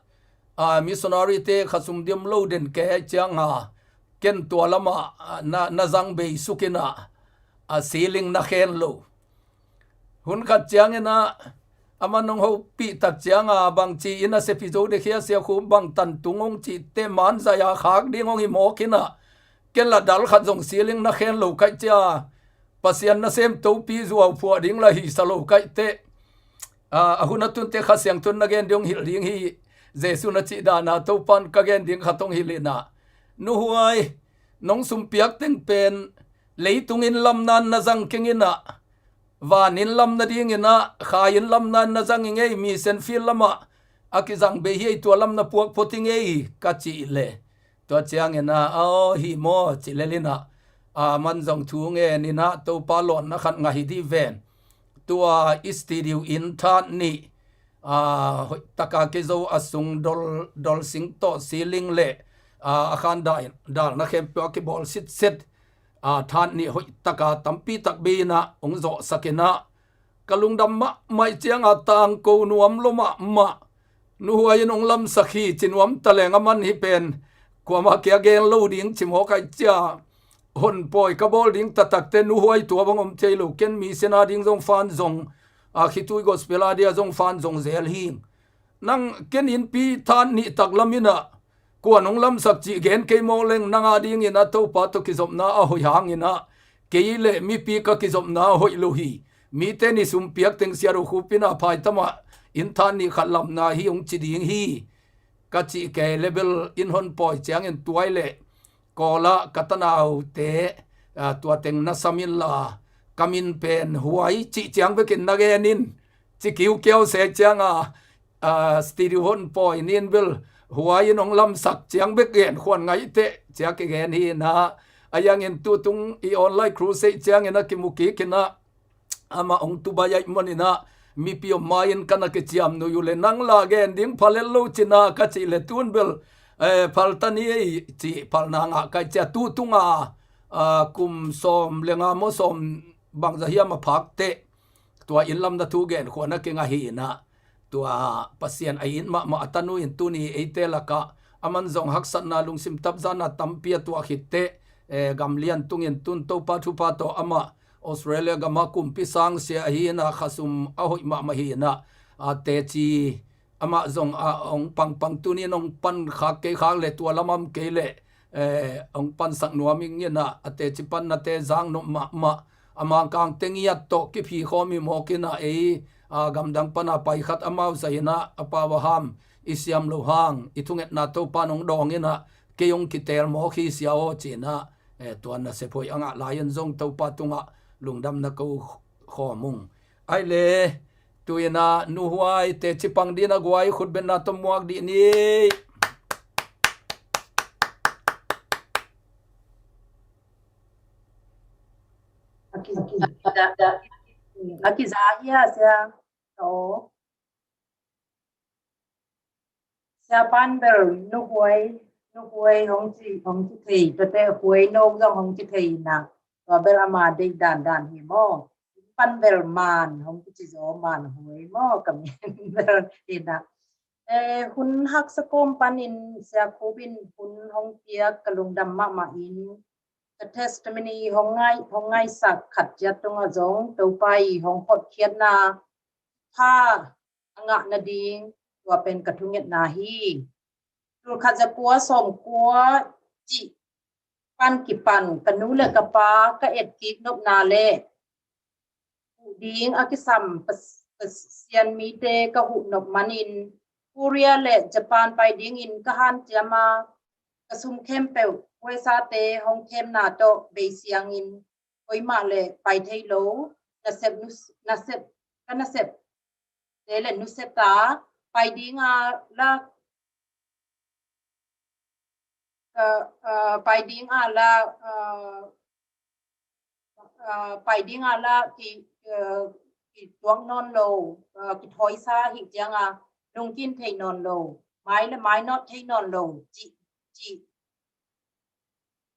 a, missionary te kha sum diam lo den kei ahih ciangin ah, ken tua lamah, a, na, na zang bei suk in ah, a, ceiling na khen lo. Hun khat ciangin ah, aman hong hopih tak ciangin ah, bangci in a sepi zo de khia sia khu bang tan tung hong cih teh man zai a khak ding hong hi mawk in ah, ken la dal khat zong ceiling na khen lo ka hih ciang, Pasian nasem topi zuau phuah ding la hisa lo ka hih teh. A, a hun a tun teh Kha Siangtho in na gen ding hong hilh ding hi. Jesu na cih dan a Topan ka gen ding khat hong hilh in ah, nuhuai, nong sum piak teng pen leitung inn lamna in na zang keng in ah, van inn lam nadingin ah, kha inn lamna in na zang i ngei, mission field lamah a kizang bei hi ei, tua lam na puak phot i ngei ka cih leh. Tua ciangin ah, aw, hi maw, ci lel in ah, aman zong thu ngen in ah, Topa lawnna khat ngah hi dih ven. Tua i studio inn that nih, a, hoih taka kizo a sung dol, dol sing tawh ceiling le, a, a khan dal, dalna khempeuh a kibawl sitset, a, that nih hoih taka tampi tak bei in ah hong zawhsak in ah, ka lungdam mahmah ciangin ah tangko nuam lo mahmah. Nuhuai in hong lamsak hi ci nuam ta leng, aman hih pen kuamah kia gen lo ding ci mawk ahih ciang, honpawi ka bawl ding taktak teh nuhuai tua bang om thei lo, ken mission a ding zong fan zong, a, khitui gospel a dia zong fan zong zel hi. Nang ken innpi that nih tak lam in ah, kua in hong lamsak cih gen kei mawk leng, nang a dingin ah Topa tawh kizopna a hoih hangin ah, kei le mipi ka kizopna a hoih lo hi. Mite ni sum piak teng Sia Do Khup in ah phaitam ah inn that nih khat lamna hi hong ci ding hi ka cih kei leh bel, inn honpawi ciangin tuai leh Kawl ah ka tanaute, a, tua teng na sam inla, ka min pen Huai cih ciang bekin na gen in, ci kiukiau se ciangin, a, studio honpawi nih in bel Huai in hong lamsak ciang bek gen khuan ngai teh, ci a kigen hi in ah, a, a yangin tutung i online crusade ciangin a kimu kik in ah, amah hong tu baih ahih manin ah, mipi om ma-in ka na kiciam nuih uh leh nang la gen ding phal het lo cin ah ka cih leh tun bel, eh, phal ta ni ei ci, phalna ngah ka hih ciang tutung a, a, kum sawm le nga maw, sawm bangzah hiam a phak teh, tua inn lamna thu gen khuan a kingah hi in ah, tua Pasian a it mahmah a tanu in tuni eite lakah aman zong haksatna, lungsim tapzahna tampi a tuah khit teh, eh, gamlian tungin tun Topa thupha tawh amah Australia gamah kumpi sangsia ahi in ah, khasum a hoih mahmah hi in ah, a, teci amah zong a hong pangpang tuni in hong pan khak kei khak leh tua lam a om kei leh, eh, hong pansak nuam ing in ah, a teci pannate zang nop mahmah. A Mangkangte ngiat tawh kiphi khawm hi mawk in ah, ei, a, gamdang pan a pai khat amau zah in ah, a pau a ham i siam loh hang, i thungetna Topa in hong dawng in ah, kei hong kiteel mawk hi sia aw ci in ah, eh, tua nasep hoih a ngah lai-in zong Topa tungah lungdamna ko khawm ung. Ahih leh, tu in ah Nu Huai teci pang ding a guai khutbetna tawh muak dih ni. A ki, a ki, a kiza hia sia. Aw. Sia pan bel Nu Huai, Nu Huai hong ci, hong ci thei, tua teh Huai no zong hong ci thei in ah. Tua bel ama deih dandan hi maw. Pan bel Man hong kici zaw, Man Huai maw, ka min bel hi in ah. Eh, hun haksa kawm panin Sia Khup in hun hong piak ka lungdam mahmah in, ka testimony hong ngai, hong ngaisak khat ciat tungah zong Topa i hong hotkhiatna pha a ngah nading tua pen ka thungetna hi. Tulkhat zakua sawmkua cih pan kipan ka nu le ka pa ka etkik nopna le huh ding a kisam Pas-, Pasian mite ka huh nop manin Korea le Japan pai dingin ka hanciam a, ka sum khempeuh U S A te hong khemna tawh bei siangin, koimah le pai thei lo, nasep nus-, nasep, ka nasep te le nusia ta, pai ding a la, ka, ah, pai ding a la, ah, ah, pai ding a la ki, ah, kituak nawn lo, ah, kithoisa hi ciang a, lungkin thei nawn lo, mai le mai nawt thei nawn lo, ci, ci,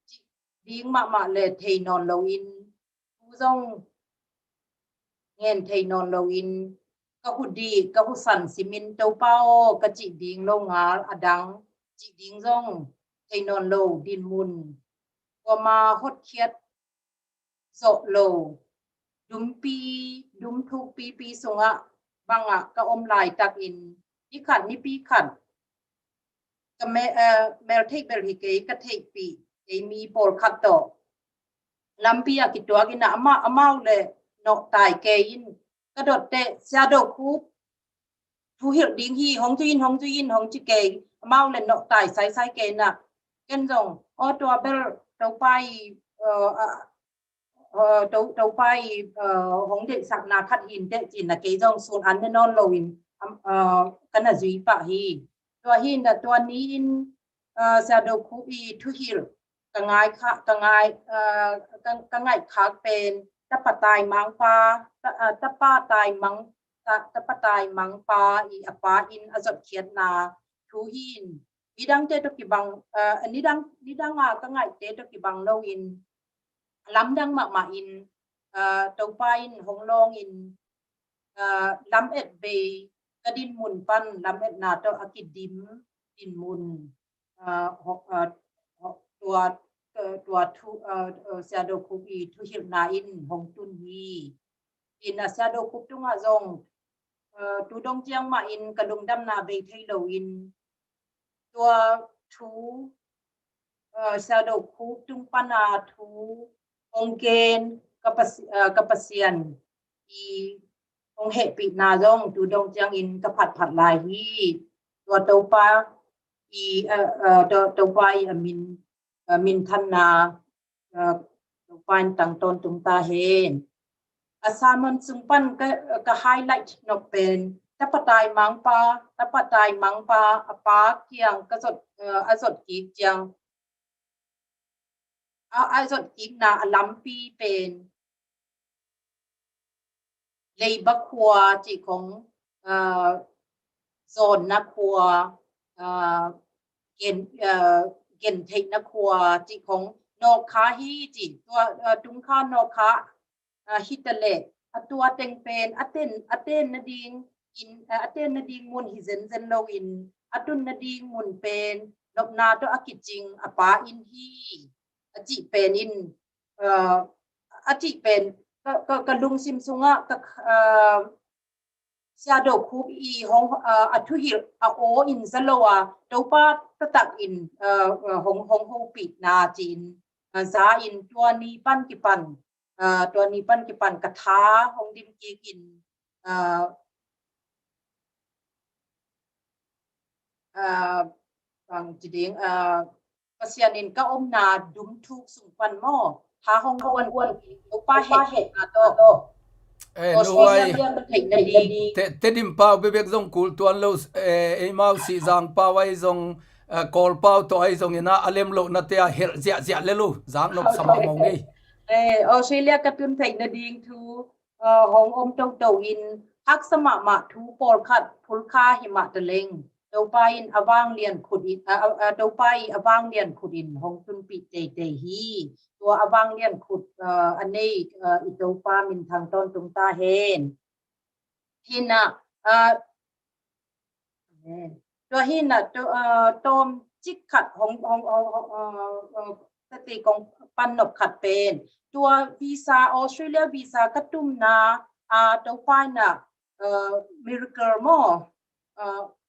ci, ding mahmah le thei nawn loin, thu zong ngen thei nawn loin, ka hu dih, ka hu san simin, Topa aw, ka cih ding lo ngal a dang cih ding zong thei nawn lo dinmun, kuama hotkhiat zawh lo, dumpi, dum thuk pipi sungah bangah ka om laitakin, ni khat nipi khat ka me, eh, mel theih bel hi kei, ka theihpih kei mi pawlkhat tawh lampi a kituak in ah, amau, amau le nawhtai kei in, ka dotte, Sia Do Khup thu hilh ding hi, hong zui in, hong zui in, hong ci kei, amau le nawhtai saisai kei in ah, ken zong, aw, tua bel Topa i, eh, ah, eh, To, Topa i, eh, hong deihsakna khat hi inteh ci-in ah, kei zong sun an ne nawn loin, am, eh, ka na zui pah hi. Tua hi in ah, tua ni-in, eh, Sia Do Khup i thuhilh ka ngai kha, ka ngai, eh, ka, ka ngaih khak pen, Tapa Taimangpa, ta, eh, Tapa Taimang, ta, Tapa Taimangpa i a pa in a zotkhiatna thu hi in, nidangte tawh kibang, eh, nidang, nidang a ka ngaihte tawh kibang loin, lamdang mahmah in, eh, Topa in hong lawngin, eh, lamet bei, ka dinmun pan lametna tawh a kidim dinmun, eh, ho, eh, ho, tua, eh, tua thu, eh, eh, Sia Do Khup i thuhilhna in hong tun hi. In ah, Sia Do Khup tungah zong, eh, tu dong ciang mah in ka lungdamna bei thei loin, tua thu, eh, Sia Do Khup tung pana thu hong gen ka Pasi, eh, ka Pasian i hong hehpihna zong tu dong ciangin ka phatphat lai hi. Tua Topa i, eh, eh, To, Topa i a min, eh, minthanna, eh, Topa in tang tawntung ta hen. A sermon sung pan ka, ka highlight nop pen, Tapa Taimangpa, Tapa Taimangpa, a pa kiang ka zot, eh, a zot kik ciang, a, a zot kikna a lampi pen, leiba khua cih khong, eh, zawnna khua, eh, gen, eh, gentheihna khua cih khong nawk kha hi ci, tua, eh, tung kha nawk kha, eh, hi ta leh, a tua teng pen a ten, a ten nading in, eh, a ten nading mun hi zenzen loin, a tun nading mun pen nopna tawh a kicing a pa in hi, a cih pen in, eh, a cih pen ka, ka, ka lungsim sungah ka, eh, Sia Do Khup i hong, eh, a thuhilh a aw in za lo a, Topa taktak in, eh, eh, hong, hong hopihna ci-in, eh, za in tua ni pan kipan, eh, tua ni pan kipan ka tha hong dim kik in, eh, eh, bang ci ding, eh, Pasian in ka omna dum thuk sung pan maw, tha hong guan, Topa hehpihna tawh. Eh, Aw, nuai. Sia lian ka theih nading. Te, Tedim pau bekbek zong kul tuan lo, eh, eimau Sihzang pau ahi zong, eh, Kawl pau tawh ahi zong in ah, a lem lohna te a helh ziahziah le lo, zak nop sa mahmah ngei. Eh, Australia ka tun theih nading thu, eh, hong om toto in, haksa mahmah thu pawlkhat phulkha hi mah ta leng, Topa in a vanglian khut in, a, a, a, Topa i a vanglian khut in hong tunpih teitei hi. Tua a vanglian khut, a, a nei, a, i Topa minthang tawntung ta hen. Hi in ah, a, Amen. Tua hi in ah, tu, a, tawm cik khat hong, hong, hong, hong, a, a, tati kong pan nop khat pen, tua visa, Australia visa ka tumna, a, Topa in ah, a, miracle maw, a,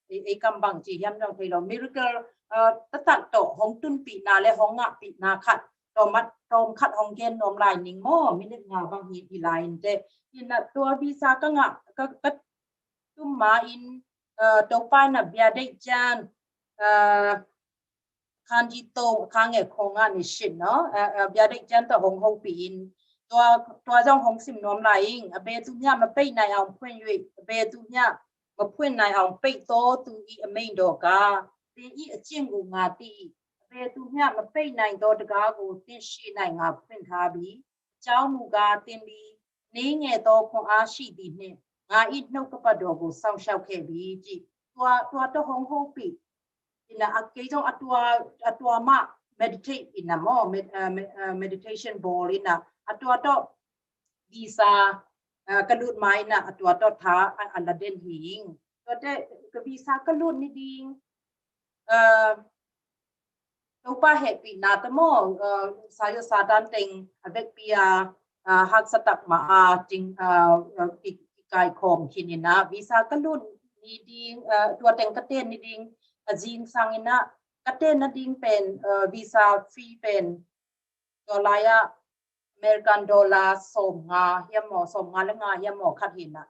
ei, ei kam bang ci hiam zong thei lo, miracle, a, taktak tawh hong tunpihna le hong ngahpihna khat, tawm khat, tawm khat hong gen nuam lai ning maw, minute nga bang hi, hi lai in teh. Hi in ah, tua visa ka ngah, ka, ka tum ma in, a, Topa in ah bia deih ciang, a, Khanjito, Khange Khonga ni shin, no? A, a, bia deih ciang tawh hong hopih in. Tua, tua zong hong sim nuam lai ing. A be tu mia ma pei nai aung puen yui. A be tu mia ma puen nai aung pei to tu i a mei do ka. Te i a ciang gu nga ti. A be tu mia ma pei nai to ta ka gu te shi nai nga puen tha bi. Ciao mu ga ten bi. Ni nge to khong a shi di ne. Nga i no ka pa do gu sau shau khe bi ci. Tua, tua to hong hopih. Hi in ah, a kei zong a tua, a tua mah, meditate in a maw, med, uh, med, uh, meditation bawl in a, a tua tawh visa uh, ka lut ma in a, a tua tawh tha a, a la den hi ing. Tuate ka visa ka lut ni ding uh, Topa hehpihna tawh maw, uh, Sayo Satan teng a vekpi a uh, haksa tak ma a ting uh, uh, ki, ki kaikhawm khin in a, visa ka lut ni ding uh, tua teng ka ten ni ding a zingsang in a, ka ten na ding pen uh, visa fee pen tua lai-ah American dollar sawm nga hiam maw, sawm nga le nga hiam maw khat hi in a,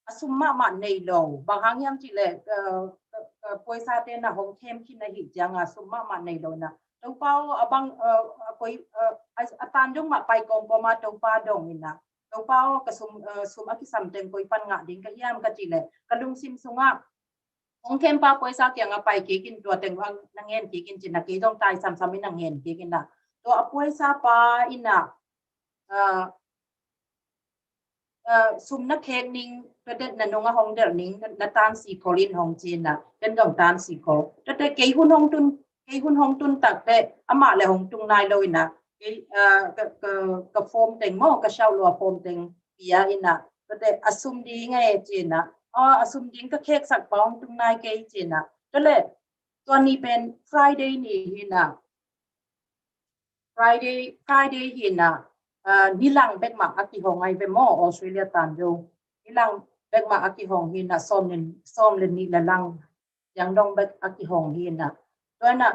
a sum mahmah nei lo. Bang hang hiam cih leh uh, uh, uh, puaisate na hong khem khin ahih ciang a sum mahmah nei lo in a, Topa aw, a bang uh, a koi uh, a, a tan dong mah pai kawmkawm a Topa dong in a, Topa aw, ka sum uh, sum a kisam teng koi pan ngah ding ka hiam ka cih leh, ka lungsim sungah hong khem pa puaisa kiangah pai kik in, tua teng bang na ngen kik in ci in a, kei zong tai samsam in a ngen kik in a, tua a puaisa pa in a uh, uh, sum na khek ning, tuate na nung a hong delh ning na, na tan sikol in hong ci in a, ken zong tan sikol. Tuate kei hun hong tun, kei hun hong tun tak teh amah le hong tung nai lo in a, kei uh, ka, ka, ka form teng maw, ka siau lua form teng pia in a, tuate a sum ding e ci in a, oh, a sum ding ka kheksak pa hong tung nai kei ci in a. Tua leh tua ni pen Friday ni hi in a, Friday, Friday hi in a, uh, nilang bek mah a kihong ai ve maw, Australia tan dong. Nilang bek mah a kihong hi in a, sawm le, sawm le nih le lang ciang dong bek a kihong hi in a. Tua in a,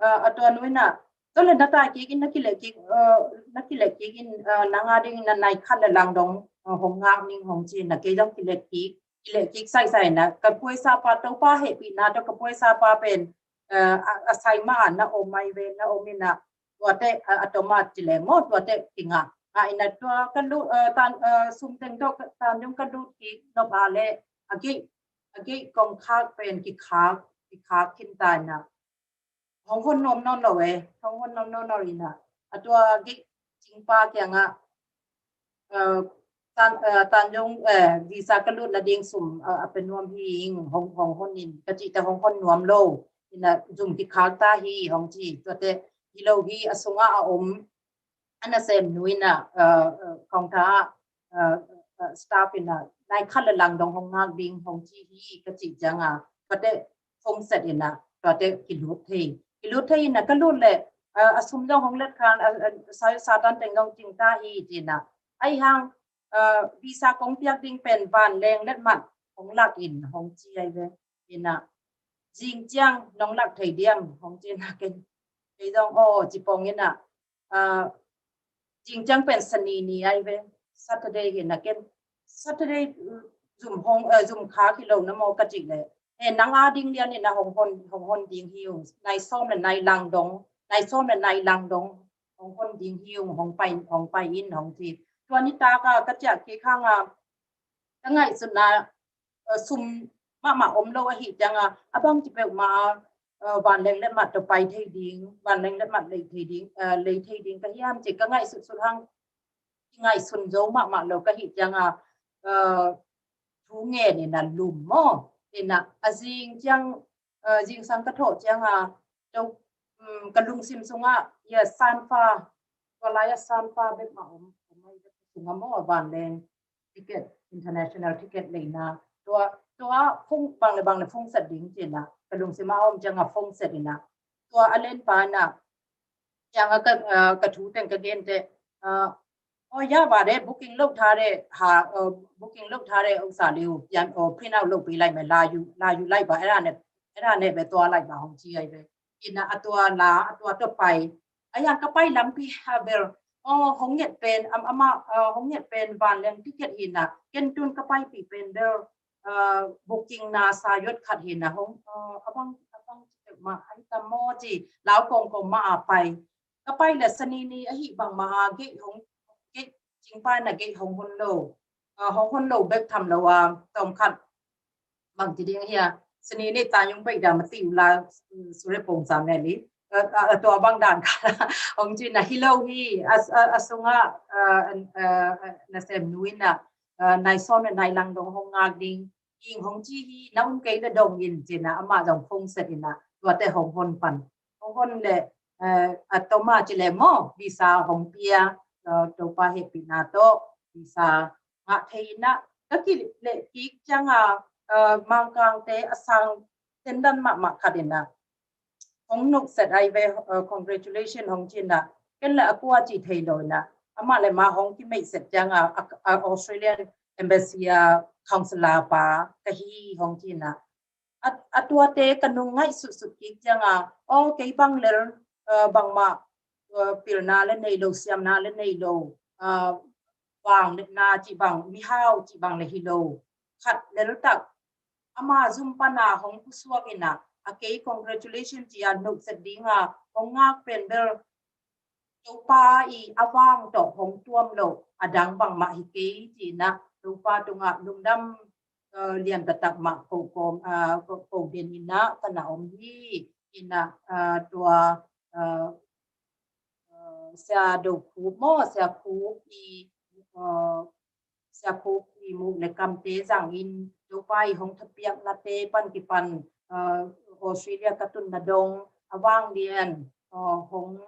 uh, a tua nu in a, tua leh na tai kik in, na kileh kik, uh, na kileh kik in, uh, nang a ding in a nai khat le lang dong uh, hong ngak ning hong ci in a, kei zong kileh kik, kileh kik saisai in a, ka puaisa pa Topa hehpihna tawh ka puaisa pa pen uh, a, a sai ma a na om ai ve, na om in a, tuate uh, a tom a ci leng maw, tuate kingah. A in a tua ka lut uh, tan uh, sum teng tawh tan dong ka lut kik nop a leh a gei, a gei kong khak pen kikhak, kikhak khin ta in a, hong hon nuam nawn lo e, hong hon nuam nawn lo in a, a tua gei cingpa kiangah uh, tan, uh, tan dong uh, visa ka lut na ding sum uh, a pe nuam hi ing, hong, hong hon in ka cih teh hong hon nuam lo in a, zum kikhak ta hi hong ci. Tuate hi lo hi, a sungah a om a nasem nu in a, uh, uh, kong tha uh, uh, staff in a, nai khat le lang dong hong ngak ding hong ci hi ka cih ciang a, tuate phone set in a, tuate kilut thei, kilut thei in a, ka lut leh uh, a sum dong hong let khan uh, uh, Sa, Satan teng dong cing ta hi ci in a, ai hang uh, visa kong piak ding pen vanleng letmat hong lak in hong ci ai ve in a, zing ciang nong lak thei diam hong ci in a, ken kei zong aw ci pong in a, uh, zing ciang pen Sani ni ai ve, Saturday hi in a, ken Saturday uh, zum hong uh, zum khak hi lo na maw ka cih leh, he nang a ding lian in a hong hon, hong hon ding hi ung, nai sawm le nai lang dong, nai sawm le nai lang dong hong hon ding hi ung, hong pai, hong pai in hong ci. Tua nitak a ka ciah kik hang a, ka ngaihsutna uh, sum mahmah om lo ahih ciang a, a bang ci peuhmah a uh, vanleng letmat tawh pai thei ding, vanleng letmat lei thei ding, uh, lei thei ding ka hiam ci ka ngaihsutsut hang, ngaihsun zo mahmah lo ka hih ciang a, uh, thu ngen in a lum maw in a, a zing ciang uh, zingsang ka thawh ciang a, to, um, ka lungsim sungah ia sanfa, tua lai a sanfa bek mah om, om ai bek sungah maw, a vanleng ticket, international ticket leina, tua, tua phone, bang le bang le phone set ding ci in a, ka lungsim a om ciang a phone set in a, tua a lenpa in a, ciang a ka, uh, ka thu teng ka gen teh, uh, อ๋อ อย่าว่าแต่ booking လုပ်ထားတဲ့ဟာ booking လုပ်ထားတဲ့ဥစ္စာလေးကိုပြန် print out လုပ်ပေးလိုက်မယ် လာယူလာယူလိုက်ပါ အဲ့ဒါနဲ့အဲ့ဒါနဲ့ပဲသွားလိုက်ပါ hong ci ai ve. Ina a tua la a tua to pai, a yang ka pai lampi ha bel, oh, hong nget pen am ama, uh, hong nget pen vanleng ticket hi in a, ken tun ka paipih pen bel uh, booking na sa yot khat hi in a, hong uh, a bang a bang ma ai tam maw ci lau kong kong ma a pai. Ka pai le Sani ni ahih bang ma a gei hong, gei cingpa in a gei hong hon lo, uh, hong hon lo bek tham lo a, tawm khat bang ci ding hia, Sani ni ta yung bai da ma ti u la, uh, sure pong sa me li, uh, uh, tua bang dan khat hong ci in a, hi lo hi a, a, a sungah uh, uh, uh, nasem nu in a, uh, nai sawm le nai lang dong hong ngak ding ing hong ci hi, na um kei le dong in ci in a, amah zong phone set in a, tuate hong hon pan, hong hon le eh, a toma ci le maw, visa hong pia, eh, Topa hehpihna tawh visa ngah thei in ah, ka kileh kik cianga, eh, Mangkangte a sang tendan mahmah khat in ah hong nukset ai ve, eh, congratulation hong ci in ah, ken le a kua ci thei lo in ah, amah le ma hong kimeih set cianga, a, a Australian embassy a councillor pa ka hi hong ci in ah, a, a tuate ka nung ngaih sutsut kik cianga, aw, kei bang lel, eh, bangmah, eh, pilna le nei lo, siamna le nei lo, eh, vangliatna cih bang, mihau cih bang le hi lo, khat leltak ama zum pana hong pusuak in ah, a kei congratulation ci a nukset dinga hong ngak pen bel Topa i a vang tawh hong tuam lo, a dang bangmah hi kei ci in ah, Topa tungah lungdam, eh, lian taktak mah ko kawm, eh, ko, ko den in ah ka na om hi. In ah, eh, tua, eh, eh, Sia Do Khup maw, Sia Khup i, eh, Sia Khup i muk le kamte zangin Topa i hong thapiaknate pan kipan, eh, Australia ka tunna dong a vanglian, eh, hong,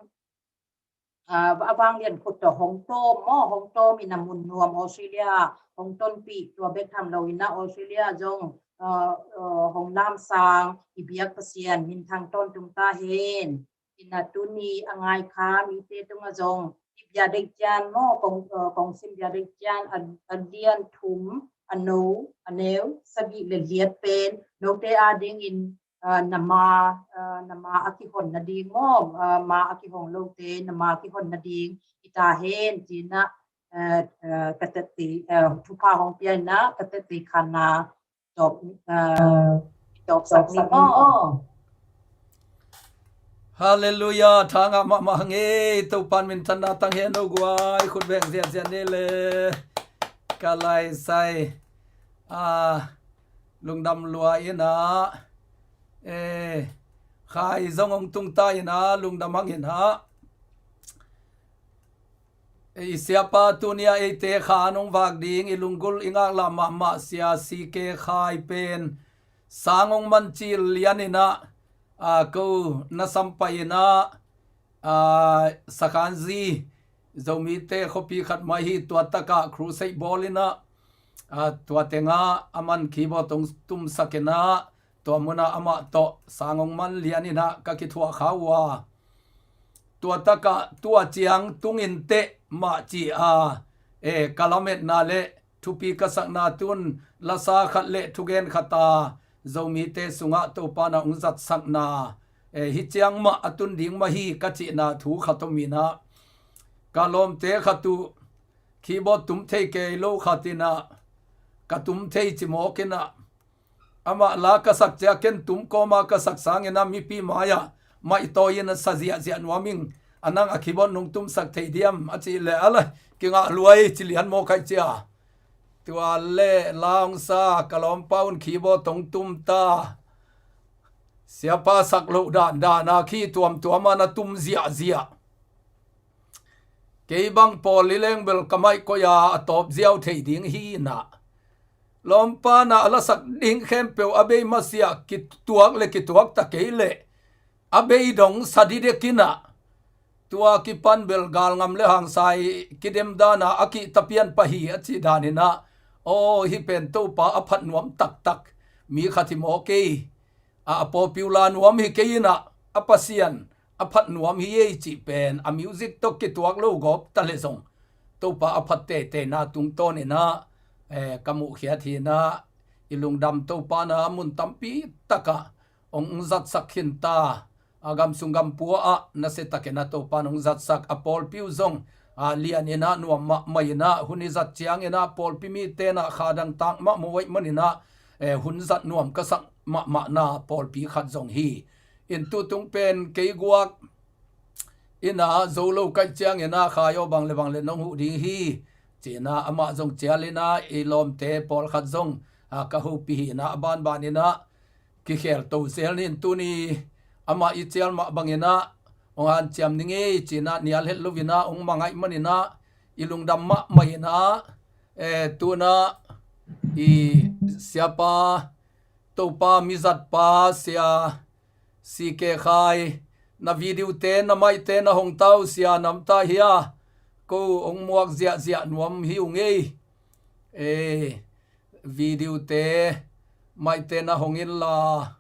ah, a vanglian khut tawh hong tawm maw, hong tawm in a mun nuam Australia hong tonpih, tua bek tham lo in ah Australia zong, ah, ah, hong lamsang i biak Pasian minthang tawntung ta hen. In ah tuni a ngai kha mite tungah zong i bia deih cian maw, kong, ah, kong sim bia deih cian a, a lian thum, a no, a neu sagih le liat pen note adingin, ah, na ma, ah, na ma a kihon nading maw, ah, ma a kihong lote na ma kihon nading hi ta hen ci in ah, ah, ah, ka tete, ah, thupha hong pia in ah ka tete khanna tawp, ah, tawpsak ni maw. Halleluiah, thangah mahmah ngei, Topan minthanna tang hen, no guai, khut veng ziahziah ni le. Ka laisai, ah, lungdam lua in ah, eh, khai zong hong tung ta in ah, lungdam hang in ah. I siapa tunia eite kha nong vak ding, i lunggulh i ngaklah mahmah Sia C K Khai pen sang hong man cil lian in ah, a, ko na sampai in ah, a, Sakhanzi Zomite khuapi khat mah hi, tua takah crusade bawl in ah, a, tua tengah a man keyboard hong tumsak in ah, tua munah amah tawh sang hong man lian in ah ka kithuah kha uh a. Tua takah tua ciang tungin teh mah ci a, e, ka lametna le thupi ka sakna tun lasa khat le thugen khat a Zomite sungah Topa na hong zatsakna, e, hi ciang mah a tun ding mah hi ka cihna thu khat om in ah, ka lawmte khat uh keyboard tum thei kei lo khat in ah, ka tum thei ci mawk in ah, amah la ka sak ciang ken tum kawma ka sak sangin ah mipi mai-ah maihtawi in a sa ziahziah nuam ing. A nang a keyboard nong tumsak thei diam a cih leh, a lai, kingah luai ci lian mawk aih cia. Tua le la hong sa, ka lawmpa un keyboard hong tum ta. Siapa sak loh dandan a khi tuamtuam a na tum ziahziah. Kei bang pawl i leng bel ka maih koih a, a tawp ziau thei ding hi in ah, lawmpa na a lasak ding khempeuh a bei masiah kituak le kituak ta kei leh a bei dong sa didek in ah, tua kipan bel galngam le hangsa i kidem dan a a kihta pian pah hi a cih dan in ah, aw, hih pen Topa a phat nuam taktak mi khat hi maw kei. A, a popular nuam hi kei in ah, a Pasian a phat nuam hi ei cih pen a music tawh kituak lo gawp ta leh zong, Topa a phat teiteina tungtawn in ah, eh, ka muhkhiat hi in ah, i lungdam Topa na mun tampi takah hong zatsak khin ta. A, gamsung gampua ah nasia takin ah Topa na hong zatsak a pawlpi uh zong, a, lian in ah nuam mahmah in ah, hun i zat ciangin ah pawlpi mite na kha dang tak mahmah uh ahih manin ah, eh, hun zat nuam ka sak mahmahna pawlpi khat zong hi. In tutung pen kei guak in ah zo lo ka hih ciangin ah, Khai aw, bang le bang le nong huh ding hi, ci in ah amah zong cial in ah, i lawmte pawlkhat zong, a, ka hopih hi in ah, a banban in ah kikhelto zel ni. In tuni amah i cial mah bangin ah hong hanciam ni ngei ci in ah nial het lo in ah hong mang ahih manin ah i lungdam mahmah in ah, eh, tu in ah i siapa, Topa mizatpa Sia C K Khai na video te, na mic te na hong tau sia nam ta hia. Ko hong muak ziahziah nuam hi ung ei. E, video te, mic te na hong in la.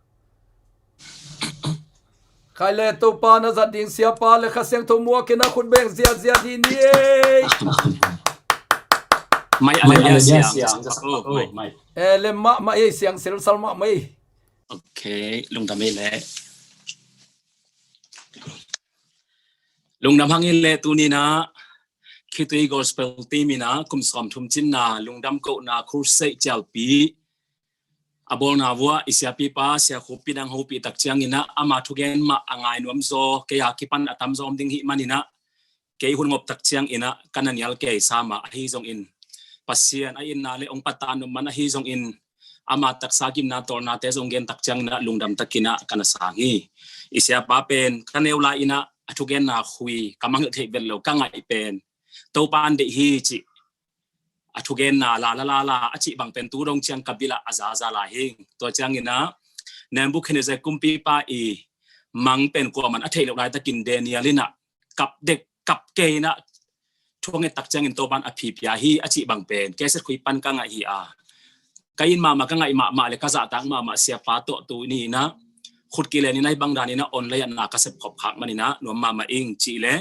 Khai le Topa na zat ding siapa le Kha Siangtho muak in a khut beng ziahziah dih ni ei. Mai a le Mai a le bia bia siang. Siang. Oh, mai. E, lem mahmah ei, siang selsal mahmah ei. Ok, lungdam ei le. Lungdam hang ei le tuni in a, Khitui Gospel Team in a, kum sawmthum cinna, lungdam kohna, crusade cialpi a bawlna vua, i siapipa, Sia Khup Pi Dang hopih tak ciangin a, ama thugen mah a ngai nuam zaw, kei a kipan a tam zaw om ding hih manin a, kei hun ngop tak ciangin a, ka na nial kei sa mah ahi zongin, Pasian a itna le hong patah nop man ahi zongin, ama taksa gimna tawlnate zong gen tak ciangin a, lungdam takin a, ka na sang hi. I siapa pen, ka neu lai in a, a thugenna khui, ka mangngilh theih vet lo, ka ngaih pen, Topa in deih hi cih, a thugenna la la la la a cih bang pen tu dong ciang ka bil ah a zaza lai hi. Tua ciangin a Nebuchadnezzar kumpipa i mang pen kuaman a theih loh laitakin Daniel in a kap dek kap kei in a thuanget tak ciangin Topa in a phipia hi a cih bang pen keset khui pan ka ngaih hi a, ka it mahmah, ka ngaih mahmah le ka zahtak mahmah siapa tawh tuni in a khut kilen in a hih bang dan in a online ah na ka sep khop khak manin a nuam mahmah ing cih le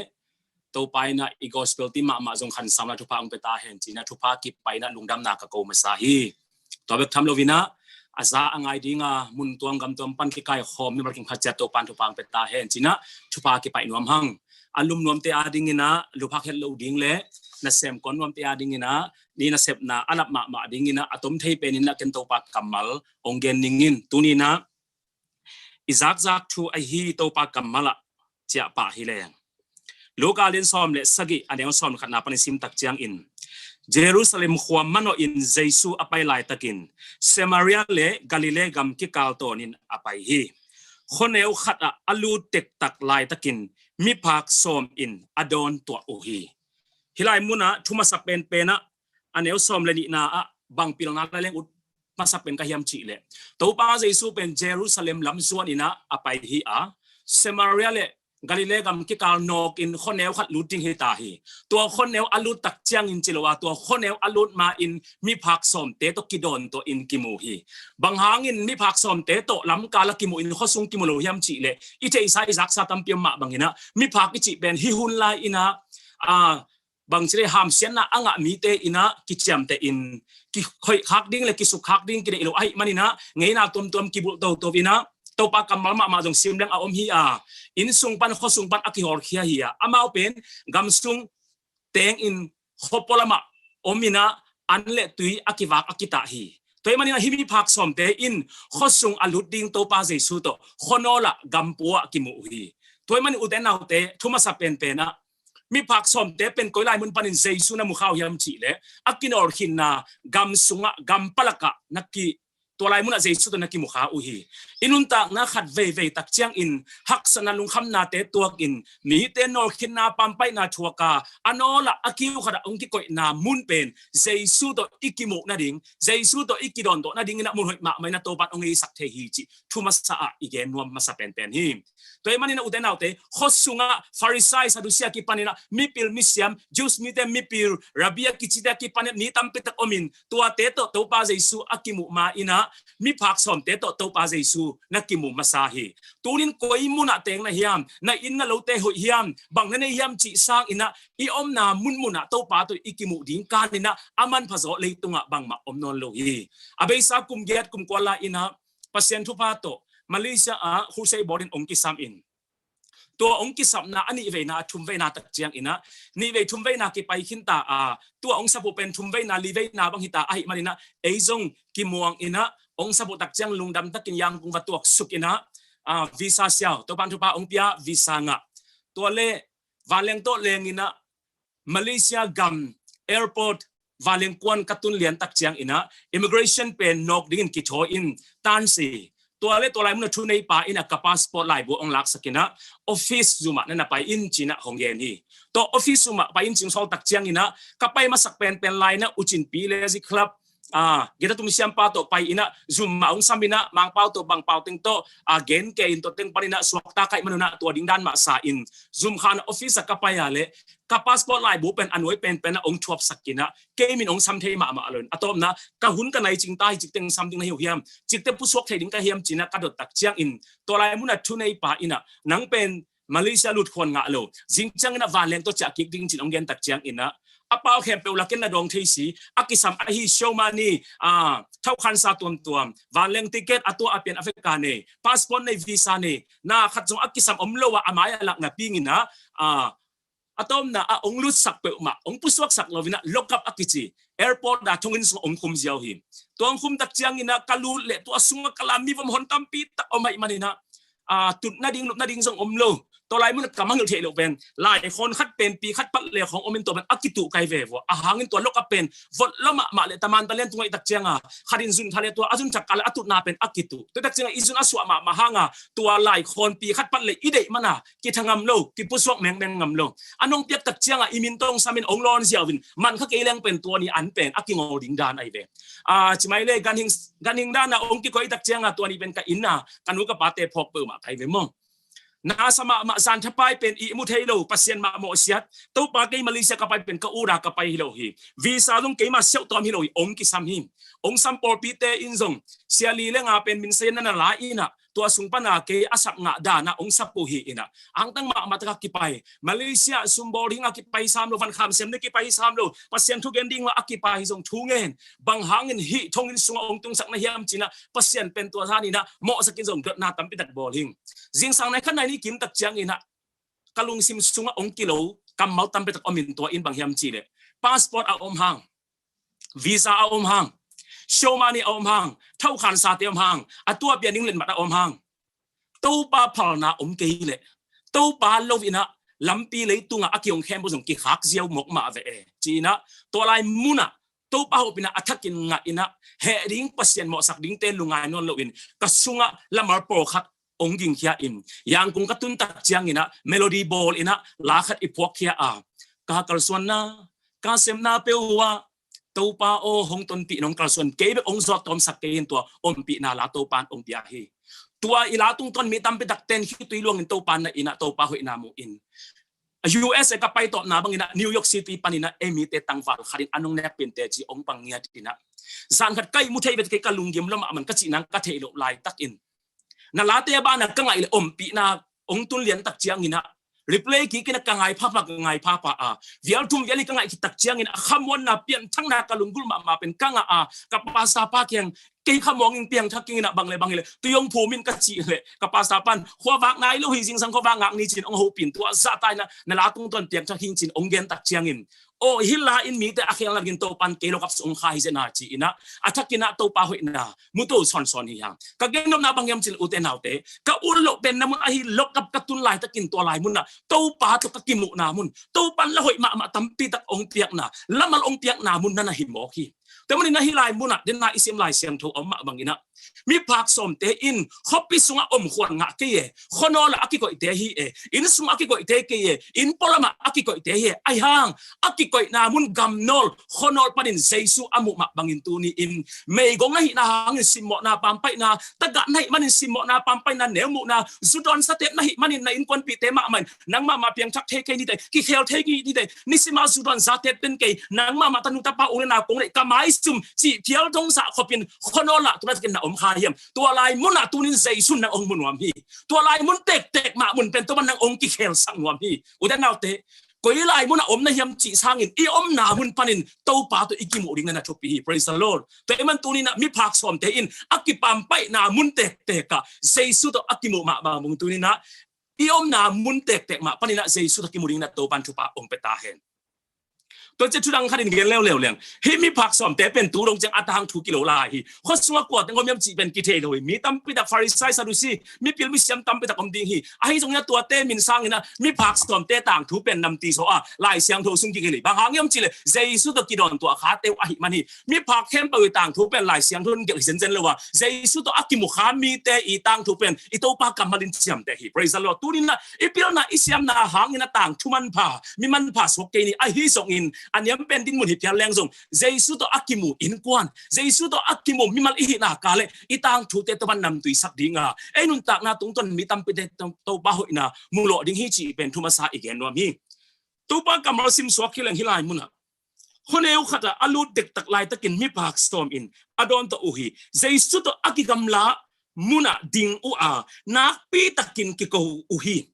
Topa in a i gospel team mahmah zong khansamna thupha hong pia ta hen ci-in a thupha kipaina lungdamna ka ko masa hi. Tua bek tham lo in a, a za a ngai ding a mun tuam gam tuam pan kikaikhawm mimal kim khat ciat Topa in thupha hong pia ta hen ci-in a thupha kipaih nuam hang. A lum nuamte a dingin a luphak het lo ding le nasem kon nuamte a dingin a ni nasepna a lap mahmah dingin a a tom thei penin a ken Topa kammal hong gen ning in tuni in a i zakzak thu ahi Topa kammal ah ciah pah hi leng. Luka lian sawm le sagih a neu sawm khatna pan i sim tak ciangin Jerusalem khua manawh in Jesu a pai laitakin Samaria le Galilee gam kikal tawnin a pai hi. Khuaneu khat ah a lut tektak laitakin miphak sawm in a dawn tuah uh hi. Hih lai munah thu masa penpen ah a neu sawm le nihna ah bang pilna la leng ut masa pen ka hiam cih leh Topa Jesu pen Jerusalem lam zuan in ah a pai hi a, Samaria le Galilee gam kikal nawkin khuaneu khat lut ding hi ta hi. Tua khuaneu a lut tak ciangin ci lo a, tua khuaneu a lut ma in miphak sawmte tawh kidawn tawh in kimu hi. Bang hangin miphak sawmte tawh lamkal a kimu in khuasung kimu lo hiam cih leh i theihsa i zaksa tampi om mah bangin ah miphak i cih pen hih hun lai in ah, a, bangci le hamsiatna a ngah mite in ah kiciamteh in kihoih khak ding le kisuk khak ding kideih lo ahih manin ah ngeina tuamtuam kibulh toto in ah Topa kammal mahmah zong sim leng a om hi a, inn sung pan khuasung pan a kihawlkhia hi a, amau pen gam sung teng in khuapua lamah om in ah an le tui a kivak a kitah hi. Tua ahih manin ah hih miphak sawmte in khuasung a lut ding Topa Jesu tawh khuanawl ah gam pua ah kimu uh hi. Tua ahih manin ute naute thu masa penpen ah miphak sawmte pen koi lai mun panin Jesu na mu kha uh hiam cih leh a kinawlkhinna gam sungah gam palakah na ki, tua lai munah Jesu tawh na kimu kha uh hi. I nuntakna khat veivei tak ciangin haksatna lungkhamnate tuakin mite nawlkhinna pampaihna thuaka a nawlah a kiu khatah hong kikoihna mun pen Jesu tawh i kimuh nading, Jesu tawh i kidawn tawh nadingin ah munhoih mahmah in ah Topa in hong eisak thei hi cih thu masa ah i gen nuam masa penpen hi. Tua ahih manin ah ute naute, khuasungah Farisai Sadusia kipanin ah mipil misiam, Jews mite mipil, Rabbi a kicite a kipanin ah mi tampi tak om in tuate tawh Topa Jesu a kimuh ma in ah miphak sawmte tawh Topa Jesu na kimu masa hi. Tunin koi munah teng na hiam, na inn na lote hoih hiam, bang na nei hiam cih sangin ah i omna munmunah Topa tawh i kimuh ding kanin ah a manpha zaw leitungah bangmah om nawn lo hi. A beisa kum giat kum kua lai in ah Pasian thupha tawh Malaysia ah crusade bawl in hong kisam in, tua hong kisapna a nihveina a thumveina tak ciangin ah nihvei thumveina kipai khinta a, tua hong sap uh pen thumveina liveina bang hita ahih manin ah ei zong kimuang in ah hong sap uh tak ciang lungdam takin Yangon va tuaksuk in ah, a, visa siau Topa in thupha hong pia visa ngah. Tua le vanleng tawh leng in ah Malaysia gam airport vanleng kuan ka tun lian tak ciangin ah immigration pen nawk dingin kithawi in tansi. Tua le tua lai munah thuneipa in ah ka passport laibu hong laksak in ah office zumah na na pai in ci-in ah hong gen hi. Tua office zumah pai in cing sawl tak ciangin ah ka pai masak penpen lai in ah ucinpi Lazy Club a, gita tum siampa tawh pai inah, zum mah hong sam inah, Mangpau tawh Bangpau teng tawh a, gen kei in tua teng pan inah suakta kaih manunah tua ding dan mah sa in, zum khan office ah ka pai a leh ka passport laibu pen a nuai penpen ah hong thuapsak inah, kei min hong sam thei mahmah lo in, a tawpna ka hun ka nai cingta hi, cik teng sam ding na hi uh hiam, cikte pusuak thei ding ka hiam ci inah ka dot tak ciangin, tua lai munah thuneipa inah, nang pen Malaysia lut khuan ngah lo, zing ciang inah vanleng tawh ciah kik ding ci in hong gen tak ciang inah, a pau khempeuh lakin na dawng thei si, a kisam ahi show money, a, thau khansa tuamtuam, vanleng ticket, a tua a pian Africa nei, passport nei, visa nei, na khat zong a kisam om lo a, a mai a lak na ping inah, a, a tawpna ah hong lutsak peuhmah, hong pusuaksak lo inah, lock up a kici airport ah thonginn sungah hong khum ziau hi. Tua hong khum tak ciang inah ka lut leh tua sungah ka lam mi vom hon tampi tak om ahih man inah, a, tut nading, lup nading zong om lo. Tua lai munah ka mangngilh theih loh pen, laikhawn khat pen pi khat pat le khawng om in tua pen a kituh kai ve vua. A hang in tua lock up pen vot lo mahmah leh taman talen tungah i tak ciang a, khat in zun tha leh tua a zun thak kal a tutna pen a kituh. Tua tak ciang a i zun a suah mahmah hang a, tua laikhawn pi khat pat le i deih man a, kitha ngam lo, kipusuak mengmeng ngam lo. A nong piak tak ciang a i min tawh hong sam in hong lawn ziau in, man kha kei leng pen tua ni an pen a kingawl ding dan ahi ve. A, ci mai le, ganhing, ganhing dan a hong kikoih tak ciang a tua ni pen ka inn a ka nu ka pate phawk peuhmah kai ve maw. Na sa mahmah, zan thapai pen ihmu thei lo, Pasian mah mawhsiat. Topa, kei Malaysia ka pai pen ka ut a ka pai hi lo hi. Visa zong keima siauh tawm hi lo hi, hong kisam hi. Hong sam pawlpite in zong sia li le nga pen min sen na na la inah, tua sung pan a kei a sap ngah dan ah hong sap uh hi inah, angtang mahmah tak a kipai. Malaysia sumbawl ding a kipai sam lo, van kham sem ding kipai sam lo, Pasian thu gen ding a kipai hi zong thu ngen. Bang hangin hih thonginn sungah hong tungsak na hiam ci inah, Pasian pen tua zan inah mawhsak in zong dotna tampi tak bawl hing. Zingsang nai khat nai nih kim tak ciang inah ka lungsim sungah hong kilo kammal tampi tak om in, tua in bang hiam cih leh, passport a om hang, visa a om hang, show money a om hang, thau khansate om hang, a tua pian ding letmat a om hang, Topa phalna om kei leh, Topa lo inah lampi leitungah a kihong khempeuh zong kikhak ziau mawk mah ve e ci inah, tua lai munah Topa hopihna a thakin ngah inah, heh ding, Pasian mawhsak dingte lungngai nawn lo in, ka sungah lamar pawlkhat hong gingkhia in, Yangon ka tun tak ciang inah melody bawl inah la khat i phuakkhia a, ka kalsuanna, ka sepna peuh uh ah Topa aw, hong tonpih in hong kalsuan kei bek, hong zawt tawmsak kei in, tua ompihna la Topa in hong pia hi. Tua i la tungtawn mi tampi tak ten khitui luang in Topa na inn ah Topa hoihna mu in. U S A ka pai tawpna bang inah New York City pan inah ei mite tangval khat in a nong nek pin teh ci hong pang ngiat inah, zan khat ka ihmu thei ve, kei ka lunggim lo mahmah, ka cih nang ka theih loh laitakin, na late banah ka ngaih leh ompihna hong tun lian tak ciang inah, replay kik inah ka ngai phapha, ka ngai phapha a, vial thum vial hi ka ngaih khit tak ciang inah, a khamuanna, pianthakna, ka lunggulh mahmah pen ka ngah a, ka pastor pa kiang, kei khamuang in piangthak ing inah, bang le bang hi leh tui hong phum in ka cih leh, ka pastor pan, khuavak nai lo hi, zingsang khuavak ngak ni ci in hong hopih in, tua zahta inah na la tungtawn piangthak hing ci in hong gen tak ciangin, aw, hih la in mite a khel nakin Topan kei lockup sung hong kha hi zen a ci inah, a thak inah Topa hoihna muto sawnsawn hi hang. Ka gennopna bang hiam cih leh, ute naute, ka ut loh penna mun ahi lockup ka tun laitakin, tua lai munah Topa tawh ka kimuhna mun, Topan la hoih mahmah tampi tak hong piakna, lamal hong piakna mun na na hi mawk hi. Tua manin ahi lai munah, den na i sim Lai Siangtho a om mah bang inah, miphak sawmte in khuapi sungah om khuan ngah kei e, khuanawl ah a kikoihte hi e, inn sungah a kikoihte kei e, inn pualamah a kikoihte hi e. Ahi hang a kikoihna mun gamnawl, khuanawl panin Jesu a muh mah bangin tuni in meigong na hihna hangin simmawhna, pampaihna, tagah na hih manin simmawhna, pampaihna, neuhmuhna, zudawn zatep na hih manin na innkuanpihte mahmah in, nang mahmah piangthak thei kei ni teh, kikhel thei kei ni teh, nisima zudawn zatep pen kei, nang mahmah tanu tapa, u le nau kong neih, ka maizum cih phial dong zah khopin khuanawl ah tu laitakin na om kha hiam? Tua lai munah tunin Jesu in nang hong mu nuam hi. Tua lai mun tektek mah mun pen Topan nang hong kikhelsak nuam hi. Ute naute, koi lai munah om na hiam cih sangin i omna mun panin Topa tawh i kimuh ding na na thupi hi. Praise the Lord. Tua ahih man tuninah miphak sawmte in a kipampaihna mun tektek ah Jesu tawh a kimuh mah bang tuninah i omna mun tektek mah paninah Jesu tawh kimu dingin a Topan thupha hong pia ta hen. Tua ciah thudang khat in gen leuleu leng, hih miphak sawmte pen tu dong ciang a tangthu kilo lai hi. Khua sungah kua teng om hiam cih pen kithei lo hi. Mi tampi tak, Pharisai, Sadusi, mipil misiam tampi tak om ding hi. Ahi zongin a tuate min sanginah miphak sawmte tangthu pen namti zaw a, Lai Siangtho sung kigelh hi. Bang hang hiam cih leh Jesu tawh kidawn tuah khate uh ahih man hi. Miphak khempeuh i tangthu pen Lai Siangtho in gelh hi zenzen lo a, Jesu tawh a kimu kha mite i tangthu pen i Topa kammal in ciamteh hi. Praise the Lord. Tuninah i pilna i siamna hangin a tangthu manpha, mi manpha suak kei ni. Ahi zongin A niam pen dinmun hi phial leng zong, Jesu tawh a kimu innkuan, Jesu tawh a kimu mimal i hihna ka le i tangthute Topa'n namtuisak ding a, ei nuntakna tungtawn mi tampite Topa hoihna mu lawh ding hi cih pen thu masa i gen nuam hi. Topa kammal simsuak hi leng hih lai munah khuaneu khatah a lut dektak laitakin miphak sawm in a dawn tawh uh hi. Jesu tawh a kigamla munah ding uh a, nakpi takin kiko uh hi.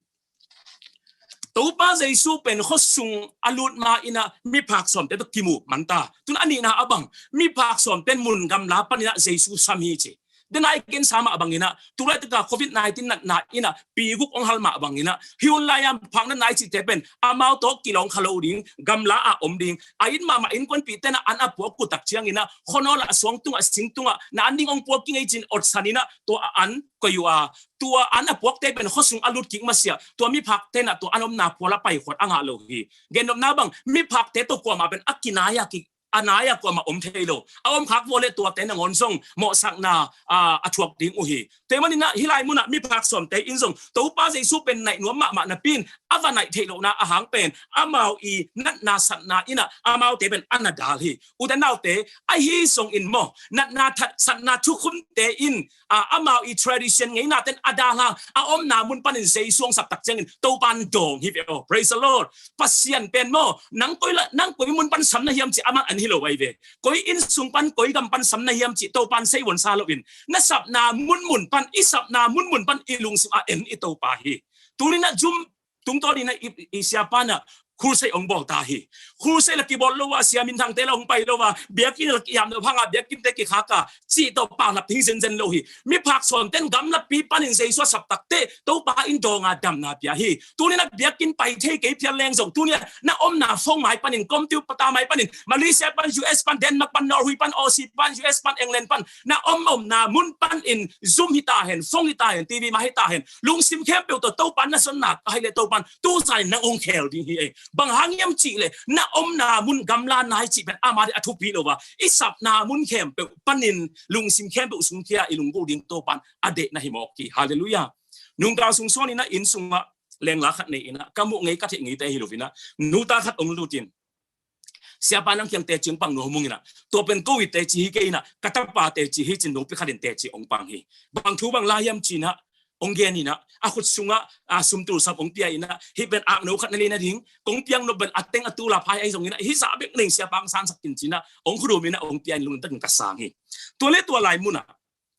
Topa Jesu pen khuasung a lut ma inah miphak sawmte tawh kimu manta. Tun a nihna a bang, miphak sawmte in mun gamla paninah Jesu sam hi ci. Dena i gensa mah banginah, tulaitaka covid nineteen natna inah pi guk hong hal mah banginah, hi hun lai-a phak natna i cihte pen amau tawh kilawng kha lo ding, gamla ah om ding. A it mahmah innkuanpihte inah an a puak uh tak cianginah, khuanawl ah, suang tungah, sing tungah, na an ding hong puak kingei cin otsan inah tua a an koih uh a, tua an a puakte pen khuasung a lut kik masiah tua miphakte inah tua an omna phual ah paikhuat a ngah lo hi. Gennopna bang, miphakte tawh kuamah pen a kinai a kik a nai-a kuamah om thei lo. A om khak vua le tuate nangawn zong mawhsakna a thuak ding uh hi. Tua maninah hih lai munah miphak sawmte in zong Topa Jesu pen naih nuam mahmah napi-in a va naih theih lohna ahang pen amau i natna satna inah amaute pen a na dal hi. Ute naute, ahi zongin maw, natna satna thukhunte in a, amau i tradition ngeina ten a dal a, a omna mun panin Jesu hong sap tak ciangin Topa'n dawng hi ve aw. Praise the Lord. Pasian pen maw, nang koi la, nang koi mun pan sam na hiam cih amah an hi lo ahi ve. Koi inn sung pan, koi gam pan sam na hiam cih Topa'n sei vuansa loin, na sapna munmun pan, i sapna munmun pan i lungsim a en i Topa hi. Tuninah zum tungtawninah i, i siapa inah crusade hong bawl ta hi. Crusade la kibawl lo a, sia minthangte la hong pai lo a, biakinn la kihiam lo hanga biakinnte kikhak a, cih tawh paulap thing zenzen lo hi. Miphak sawmten gamlapi panin Jesu a sap takte Topa in dawnga damna pia hi. Tuninah biakinn pai thei kei phial leng zong, tuninah na omna phone mai panin, computer mai panin, Malaysia pan, U S pan, Denmark pan, Norway pan, Aussie pan, U S pan, England pan, na om omna mun panin Zoom hi ta hen, phone hi ta hen, T V mai hi ta hen, lungsim khempeuh tawh Topa'n na zonna ka hi leh Topa'n tu zanin nang hong khel ding hi ei. Bang hang hiam cih leh na omna mun gamla nai cih pen ama ding a thupi lo a, i sapna mun khempeuh panin lungsim khempeuh sungkhia i lunggulh ding Topa'n a deih na hi mawk hi. Halleluiah. Nungkal sung suaninah inn sungah lengla khat nei inah, ka muh ngei ka theih ngeite hi lo inah, nuta khat hong lutin, siapa nang kiang teci hong pang nuam hong inah, tua pen ko i teci hi kei inah, ka tapa teci hi cin nupi khatin teci hong pang hi. Bang thu bang la hiam cinah hong gen inah, a khut sungah a sumtul sap hong pia inah, hih pen akno khat na lei nading kong piang nop pen a teng a tul a phai ahi zong inah, hih zah bek neng siapa hong sansak in cinah hong khudum inah hong pia in lungtakin ka sang hi. Tua le tua lai munah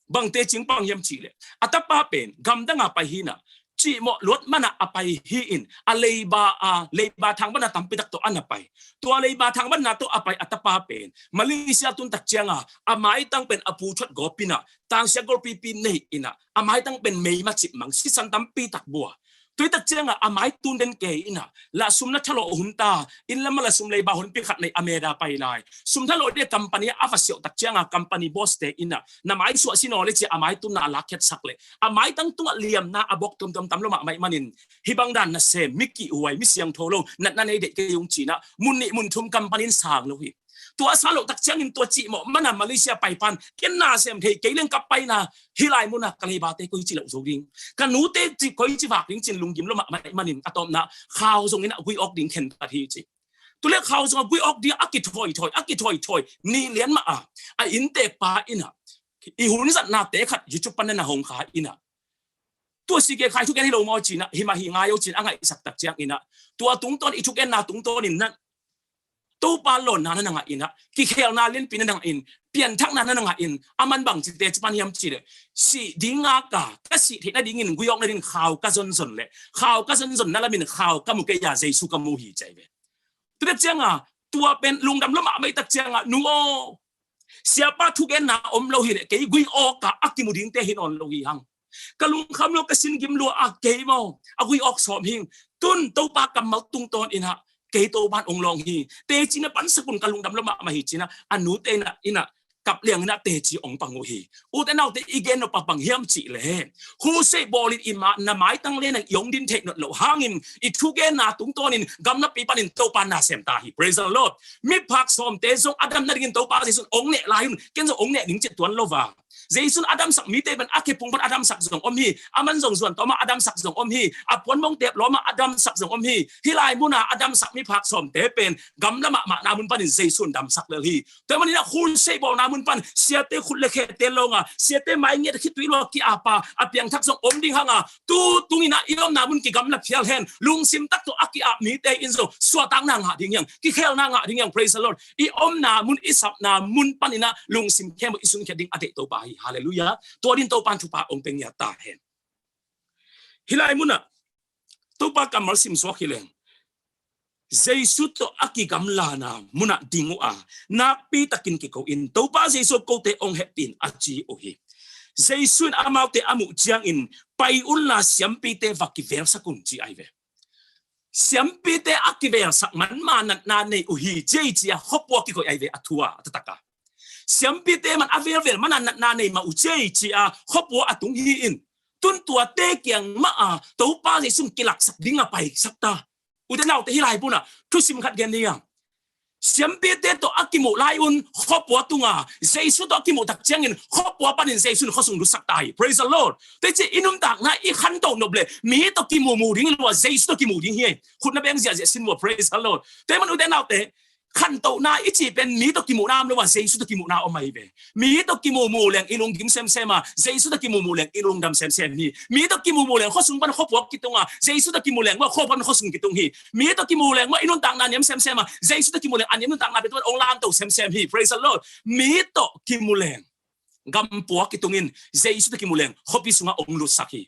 bang teci hong pang hiam cih leh, a tapa pen gamdanga pai hi inah, cihmawh luat manah a pai hi in, a leiba, a leiba thang manah tampitak tawh a na pai. Tua leiba thang manah tawh a pai a tapa pen Malaysia tun tak cianga a maitang pen a pu thuat gawp inah, tangsia golpipi nei inah, a maitang pen meima cipmang, sisan tampitak bua. Tuitak cianga a mai tun den kei inah, lah sum na thalawh hun ta, inn lamah lah sum leiba honpi khat nei a meda pai lai. Sum thalawh ding company a va siauh tak cianga company boss te inah, na mai suah sinaw le cia a mai tunna a lakkhiatsak leh, a maitang tungah liamna a bawk tuamtuam tam lo mahmah ih manin, hih bang dan nasem, mi kihhuai, mi siangtho lo, natna nei deih kei ung cinah, mun nih mun thum company in sang lo hi. Tua a sa loh tak ciangin tua cihmawh mana Malaysia pai pan, ken nasem thei kei leng ka paina, hih lai muna ka leibate koi ci loh zo ding, ka nute ci koi ci vak ding cin lunggim lo mahmah ih manin a tawpna khau zongin a gui awk ding khentat hi ci. Tule khau zong a gui awk ding a kithoithoih, a kithoithoih ni lian mah a, a inntek pa inah i hun zatnate khat YouTube pan na hong kha inah, tua si ke khai thugen hi lo maw cinah, himah hi ngai o cin a ngaihsak tak cianginah, tua tungtawn i thugenna tungtawnin na Topa lawnna na na ngah inah, kikhelna lianpi na na ngah in, pianthakna na na ngah in, a man bang cite ci pan hiam cih leh, sih ding ngak a, ka sih theih nadingin gui awk nadingin khau ka zonzon leh, khau ka zonzon na lamin khau ka mu kei a, Jesu ka mu hi ci ahi ve. Tuate cianga tua pen lungdam lo mahmah ih tak cianga, nu aw, siapa thugenna om lo hileh kei gui awk a a kimu dingte hi nawn lo hi hang. Ka lungkham lo, ka sin gim lua a kei maw a gui awk sawm hing. Tun Topa kammal tungtawn inah kei Topa'n ong lawng hi. Teci na pansak un ka lungdam lo mahmah hi cinah, a nute inah, inah kap liang inah teci ong pang uh hi. Ute naute, i gen nop a bang hiam cih leh, husei bawlin i ma, na maitang le nang i ong din theih nop loh hangin i thugenna tungtawnin gamlapi panin Topa na sem ta hi. Praise the Lord. Miphak sawmte zong a dam nadingin Topa Jesu'n ong neh lai un, ken zong ong neh ding cih tuan lo va. Jesu in a damsak mite pen a khe pung pan a damsak zong om hi. A man zong zuan tawm a a damsak zong om hi. A puan mong tep lawm a a damsak zong om hi. Hih lai mun a a damsak miphak sawmte pen gamla mahmahna mun panin Jesu in damsak lel hi. Tua ahih manin ah khut sei bawlna mun pan siate khut le khete lawng a, siate mai ngiat khitui lua ki-ap a, a piangthak zong om ding hang a, tu tung in ah i omna mun kigamla phial hen, lungsim tak tawh a ki-ap mite in zong suahtakna ngah ding hi hang, kikhelna ngah ding hi hang. Praise the Lord. I omna mun, i sapna mun panin ah lungsim khempeuh i sunkhia ding a deih Topa hi. Halleluiah. Tua dingin Topa in thupha hong pia ngiat ta hen. Hih lai mun ah Topa kammal simsuak hi leng, Jesu tawh a kigamlana mun ah ding uh a, nakpi takin kiko in, Topa Jesu, kote hong hehpih in, a ci uh hi. Jesu in amaute a muh ciangin, pai unla siampite va kivelsak un, ci ahi ve. Siampite a kivelsak man ma natna nei uh hi, ci ei ci a khuapua kikoih ahi ve, a thu a, a taktak a. Siampite man a velvel man a natna nei mah uh, ci ei ci a khuapua a tung hi in, tun tuate kiang mah a Topa Jesu in kilaksak ding a paisak ta. Ute naute, hih lai mun ah thusim khat gen ni a, siampite tawh a kimuh lai un khuapua tung a, Jesu tawh a kimuh tak ciangin khuapua panin Jesu in khuasung lutsak ta hi. Praise the Lord. Tua ci i nuntakna i khantoh nop leh mi tawh kimuhmuh ding hi lo a, Jesu tawh kimuh ding hi. Khut na beng ziahziah sin maw. Praise the Lord. Tua ahih man ute naute, khantohna i cih pen mi tawh kimuhna om lo a, Jesu tawh kimuhna om ahi ve. Mi tawh kimuhmuh leng i lunggim semsem a, Jesu tawh kimuhmuh leng i lungdam semsem hi. Mi tawh kimuhmuh leng khuasung pan khuapua kitung a, Jesu tawh kimuh leng mah khuapua pan khuasung kitung hi. Mi tawh kimuh leng mah i nuntakna niam semsem a, Jesu tawh kimuh leng a niam nuntakna pen hong lamto semsem hi. Praise the Lord. Mi tawh kimuh leng gampua kitung in, Jesu tawh kimuh leng khuapi sungah hong lutsak hi.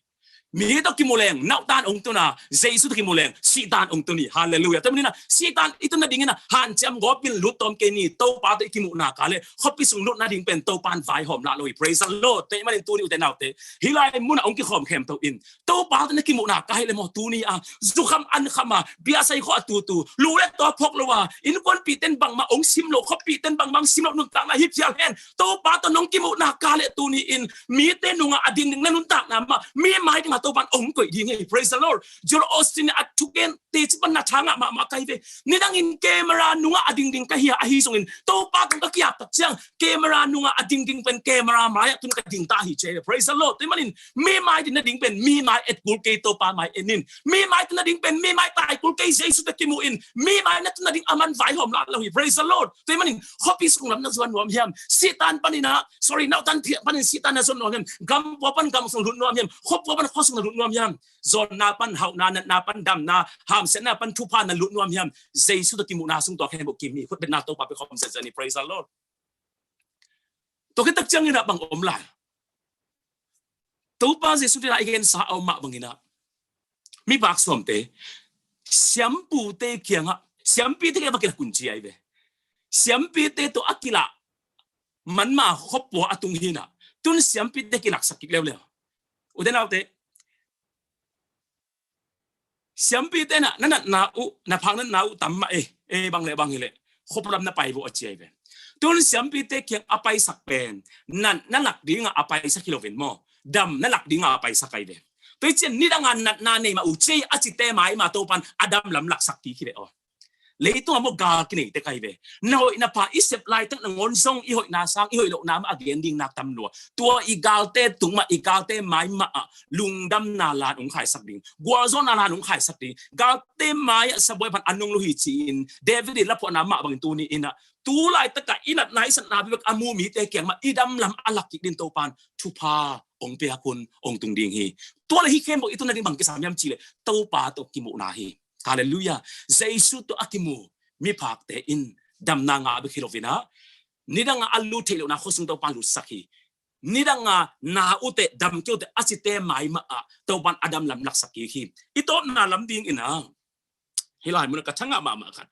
Mi tawh kimuh leng nauhtan hong tun a, Jesu tawh kimuh leng sihtan hong tun hi. Halleluiah. Tua ahih manin ah sihtan i tun nadingin ah hanciam gawp in lut tawm kei ni. Topa tawh i kimuhna kah leh khuapi sung lut nading pen Topa in vaihawm lah lo hi. Praise the Lord. Tua ahih manin tuni ute naute, hih lai mun ah hong kikhawm khempeuh in Topa tawh na kimuhna kah hi leh maw, tuni a zukham ankham a, biasai khua a tutu, lu le taw phawk lo a, innkuanpihte in bangmah hong sim lo, khuapihte in bangmah hong sim lo nuntakna hi phial hen. Topa tawh nong kimuhna kah leh tuni in mite nungah a dingding na nuntakna mah mi mai dingah Topa in hong koih ding hi. Praise the Lord. Joel Osteen a thugen teci pan na tha ngah mahmah ka hi ve. Nidangin camera nungah a dingding ka hi a, ahi zongin Topa tawh ka ki-ap tak ciang camera nungah a dingding pen camera mai-ah tun ka ding ta hi, ci hi. Praise the Lord. Tua ahih manin mi mai ding nading pen mi mai et kul kei, Topa mai en in. Mi mai tun nading pen mi mai tai kul kei, Jesu tawh kimu in. Mi mai na tun nading a man vaihawm lah lo hi. Praise the Lord. Tua ahih manin khuapi sung lam na zuan nuam hiam? Sihtan panin ah, sorry, nauhtan phiah panin sihtan na zuan nuam hiam? Gampua pan gam sung lut nuam hiam? Khuapua pan khua sung na lut nuam hiam? Zawnna pan hauhna, natna pan damna, hamsiatna pan thupha na lut nuam hiam? Jesu tawh kimuhna sung tua khempeuh kim hi. Khut betna Topa pia khawm zenzen ni. Praise the Lord. Tua khit tak ciangin ah bang om lai? Topa Jesu in ah i gensa a om mah bangin ah miphak sawmte siampute kiangah, siampite kiangah va kilak un, ci ahi ve. Siampite tawh a kilak man mah khuapua a tung hi in ah, tun siampite kilaksak kik leuleu. Ute naute, siampite in ah na natna uh, na phak natna uh tam mah e, e, bang le bang hi leh khuapua lam na pai vo, a ci ahi ve. Tun siampite kiang a paisak pen natna lak dingah a paisak hi loin maw, damna lak dingah a paisak ahi ve. Tua hi ciang nidangah natna nei mah uh, ci ei a cite mai mah Topa in a dam lam laksak kik hi ve aw. Leitung a maw gal kinei tek ahi ve. Na hoih na pha i sep laitak nangawn zong i hoihna sang i hoih lohna mah a gen ding nak tam lua. Tua i galte tung mah, i galte mai mah ah lungdamna lan hong khaisak ding, gualzawhna lan hong khaisak ding, galte mai-ah sabuai pan a nung lo hi, ci-in David in laphuahna mah bangin tuni in ah tu laitak ah i natna i satna bekbek a mu mite kiang mah i dam lam a lak kik dingin Topa in thupha hong piak un, hong tung ding hi. Tua leh hih khempeuh i tun nading bang kisam hiam cih leh Topa tawh kimuhna hi. Halleluiah. Jesu tawh a kimu miphakte in damna ngah bek hi loin ah, nidangah a lut theih lohna khua sung Topa in lutsak hi. Nidangah na uh teh, dam kei uh teh a cite mai mah ah Topa in a dam lam laksak kik hi. I tawpna lam dingin ah hih lai mun ah ka thangah mahmah khat,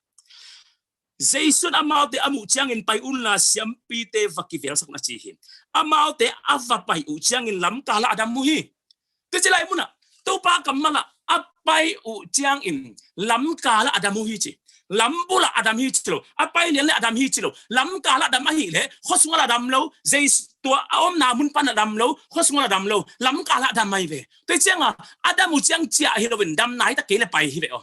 Jesu in amaute a muh ciangin pai unla siampite va kivelsak un, a ci hi. Amaute a va pai uh ciangin lamkal ah a dam uh hi. Tua ci lai mun ah Topa kammal ah a pai uh ciangin lamkal ah a dam uh hi ci. Lam bul ah a dam hi ci lo, a pai lian leh a dam hi ci lo. Lamkal ah a dam ahih leh khua sung ah a dam lo, Jesu tua a omna mun pan a dam lo, khua sung ah a dam lo, lamkal ah a dam ahi ve. Tua ciangah a dam uh ciang ciah hi loin dam nai tak kei leh pai hi ve aw.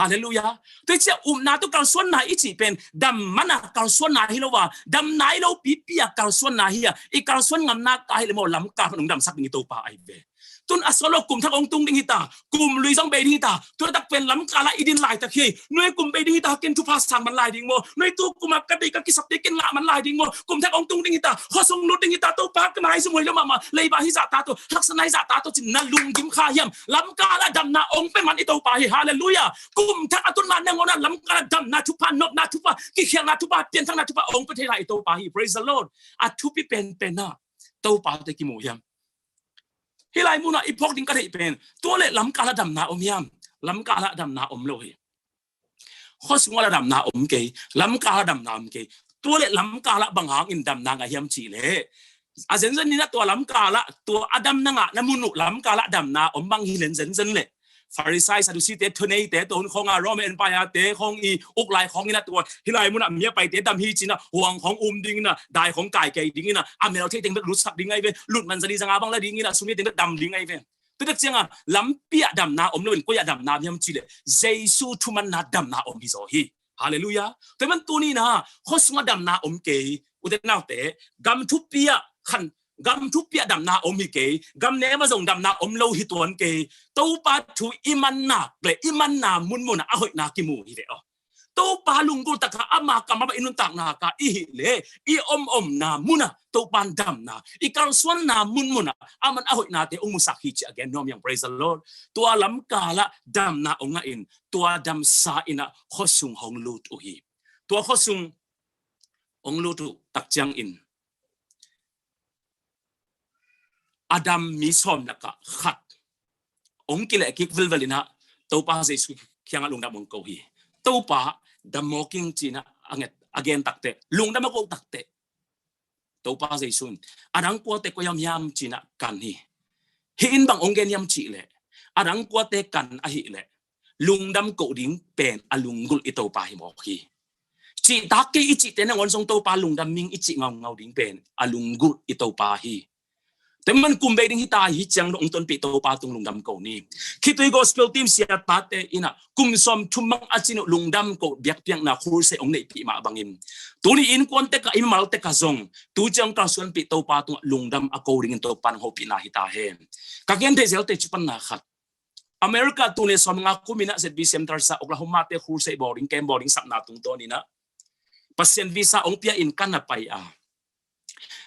Halleluiah. Tua hi ciah upna tawh kalsuanna i cih pen dam mana kalsuanna hi lo a, damna i lo pipi a kalsuanna hi a, i kalsuan ngamna ka hi le maw, lamkal pan hong damsak ding i Topa ahi ve. Tun a solo kum thak hong tung ding hi ta, kum lui zong bei ding hi ta, tua tak pen lamkal ah i din laitak hi. Nui kum bei ding hi ta, ken thupha sang man lai ding maw, nui tu kum a ka bei ka kisap te ken ngah man lai ding maw, kum thak hong tung ding hi ta, khuasung lut ding hi ta, Topa ka mai zum hoi lo mahmah, leiba hi zah ta tawh, haksatna hi zah ta tawh cin na lunggim kha hiam? Lamkal ah damna hong pia man i Topa hi. Halleluiah. Kum thak a tun ma nangawn ah lamkal ah damna thupha, nopna thupha, kikhialhna thupha, pianthakna thupha hong pia thei lai i Topa hi. Praise the Lord. A thupi penpen ah Topa te kimu hiam? Hih lai munah i phawk ding ka theih pen, tua le lamkal ah damna om hiam? Lamkal ah damna om lo hi. Khuasung ah la damna om kei, lamkal ah damna om kei. Tua le lamkal ah bang hangin damna ngah hiam cih leh, a zenzen in ah tua lamkal ah, tua a damna ngahna mun uh lamkal ah damna om bang hi len zenzen leh, Farisai, Sadusi te, thuneite, tua hun khawng a Roman Empire te khawng i uk lai khawng in ah tua hih lai munah mi a paite dam hi ci-in ah huang khawng um ding in ah, dai khawng kai kei ding in ah, a mel thei teng bek lutsak ding ahi ve, lut man zali zanga bang la ding in ah, sum hi teng bek dam ding ahi ve. Tua tak ciangah lampi ah damna om lo in, koi ah damna om hiam cih leh Jesu thumanna damna om hi zaw hi. Halleluiah. Tua man tuni in ah khuasung ah damna om kei, ute naute, gam thupi ah khan, gam thupi ah damna om hi kei, gam nem ah zong damna om lo hi tuan kei. Topa thu i man nak le i manna munmun ah a hoihna kimu hi ve aw. Topa lunggulh takah ama kammal ah i nuntakna ka i hih leh, i om omna munah Topa in damna, i kalsuanna munmun ah aman a hoihnate hong musak hi ci-a gen nuam hi hang. Praise the Lord. Tua lamkal ah damna hong ngah in, tua damsa in ah khuasung hong lut uh hi. Tua khuasung hong lut uh tak ciangin a dam mi sawm lakah khat hong kileh kik vilvel in ah Topa Jesu kiangah lungdam hong ko hi. Topa, dam mawk ing ci-in ah a nget, a gen takteh, lungdam a ko takteh, Topa Jesu in, a dang kuate koi a om hiam ci-in ah kan hi. Hih in bang hong gen hiam cih leh, a dang kuate kan ahih leh lungdam ko ding pen a lunggulh i Topa hi mawk hi. Cihtak kei i cihte nangawn zong Topa lungdam ing i cih ngaungau ding pen a lunggulh i Topa hi. Tua man kum bei ding hi ta hi ciang dong tonpih Topa tung lungdam ko ni. Khitui Gospel Team siatate in ah kum sawm thum mang a cin uh lungdam ko biakpiakna khulse hong neihpih mah bangin, tuni innkuan tek ah, i mimal tek ah zong tu ciang kalsuanpih Topa tungah lungdam a ko dingin Topa in hong hopihna hi ta hen. Ka gen theih zelte ci panna khat, America tul nih sawm nga kum in ah Z B C M Tulsa, Oklahoma te khulse bawl ding, camp bawl ding sapna tungtawn in ah Pasian visa hong pia in ka na pai a,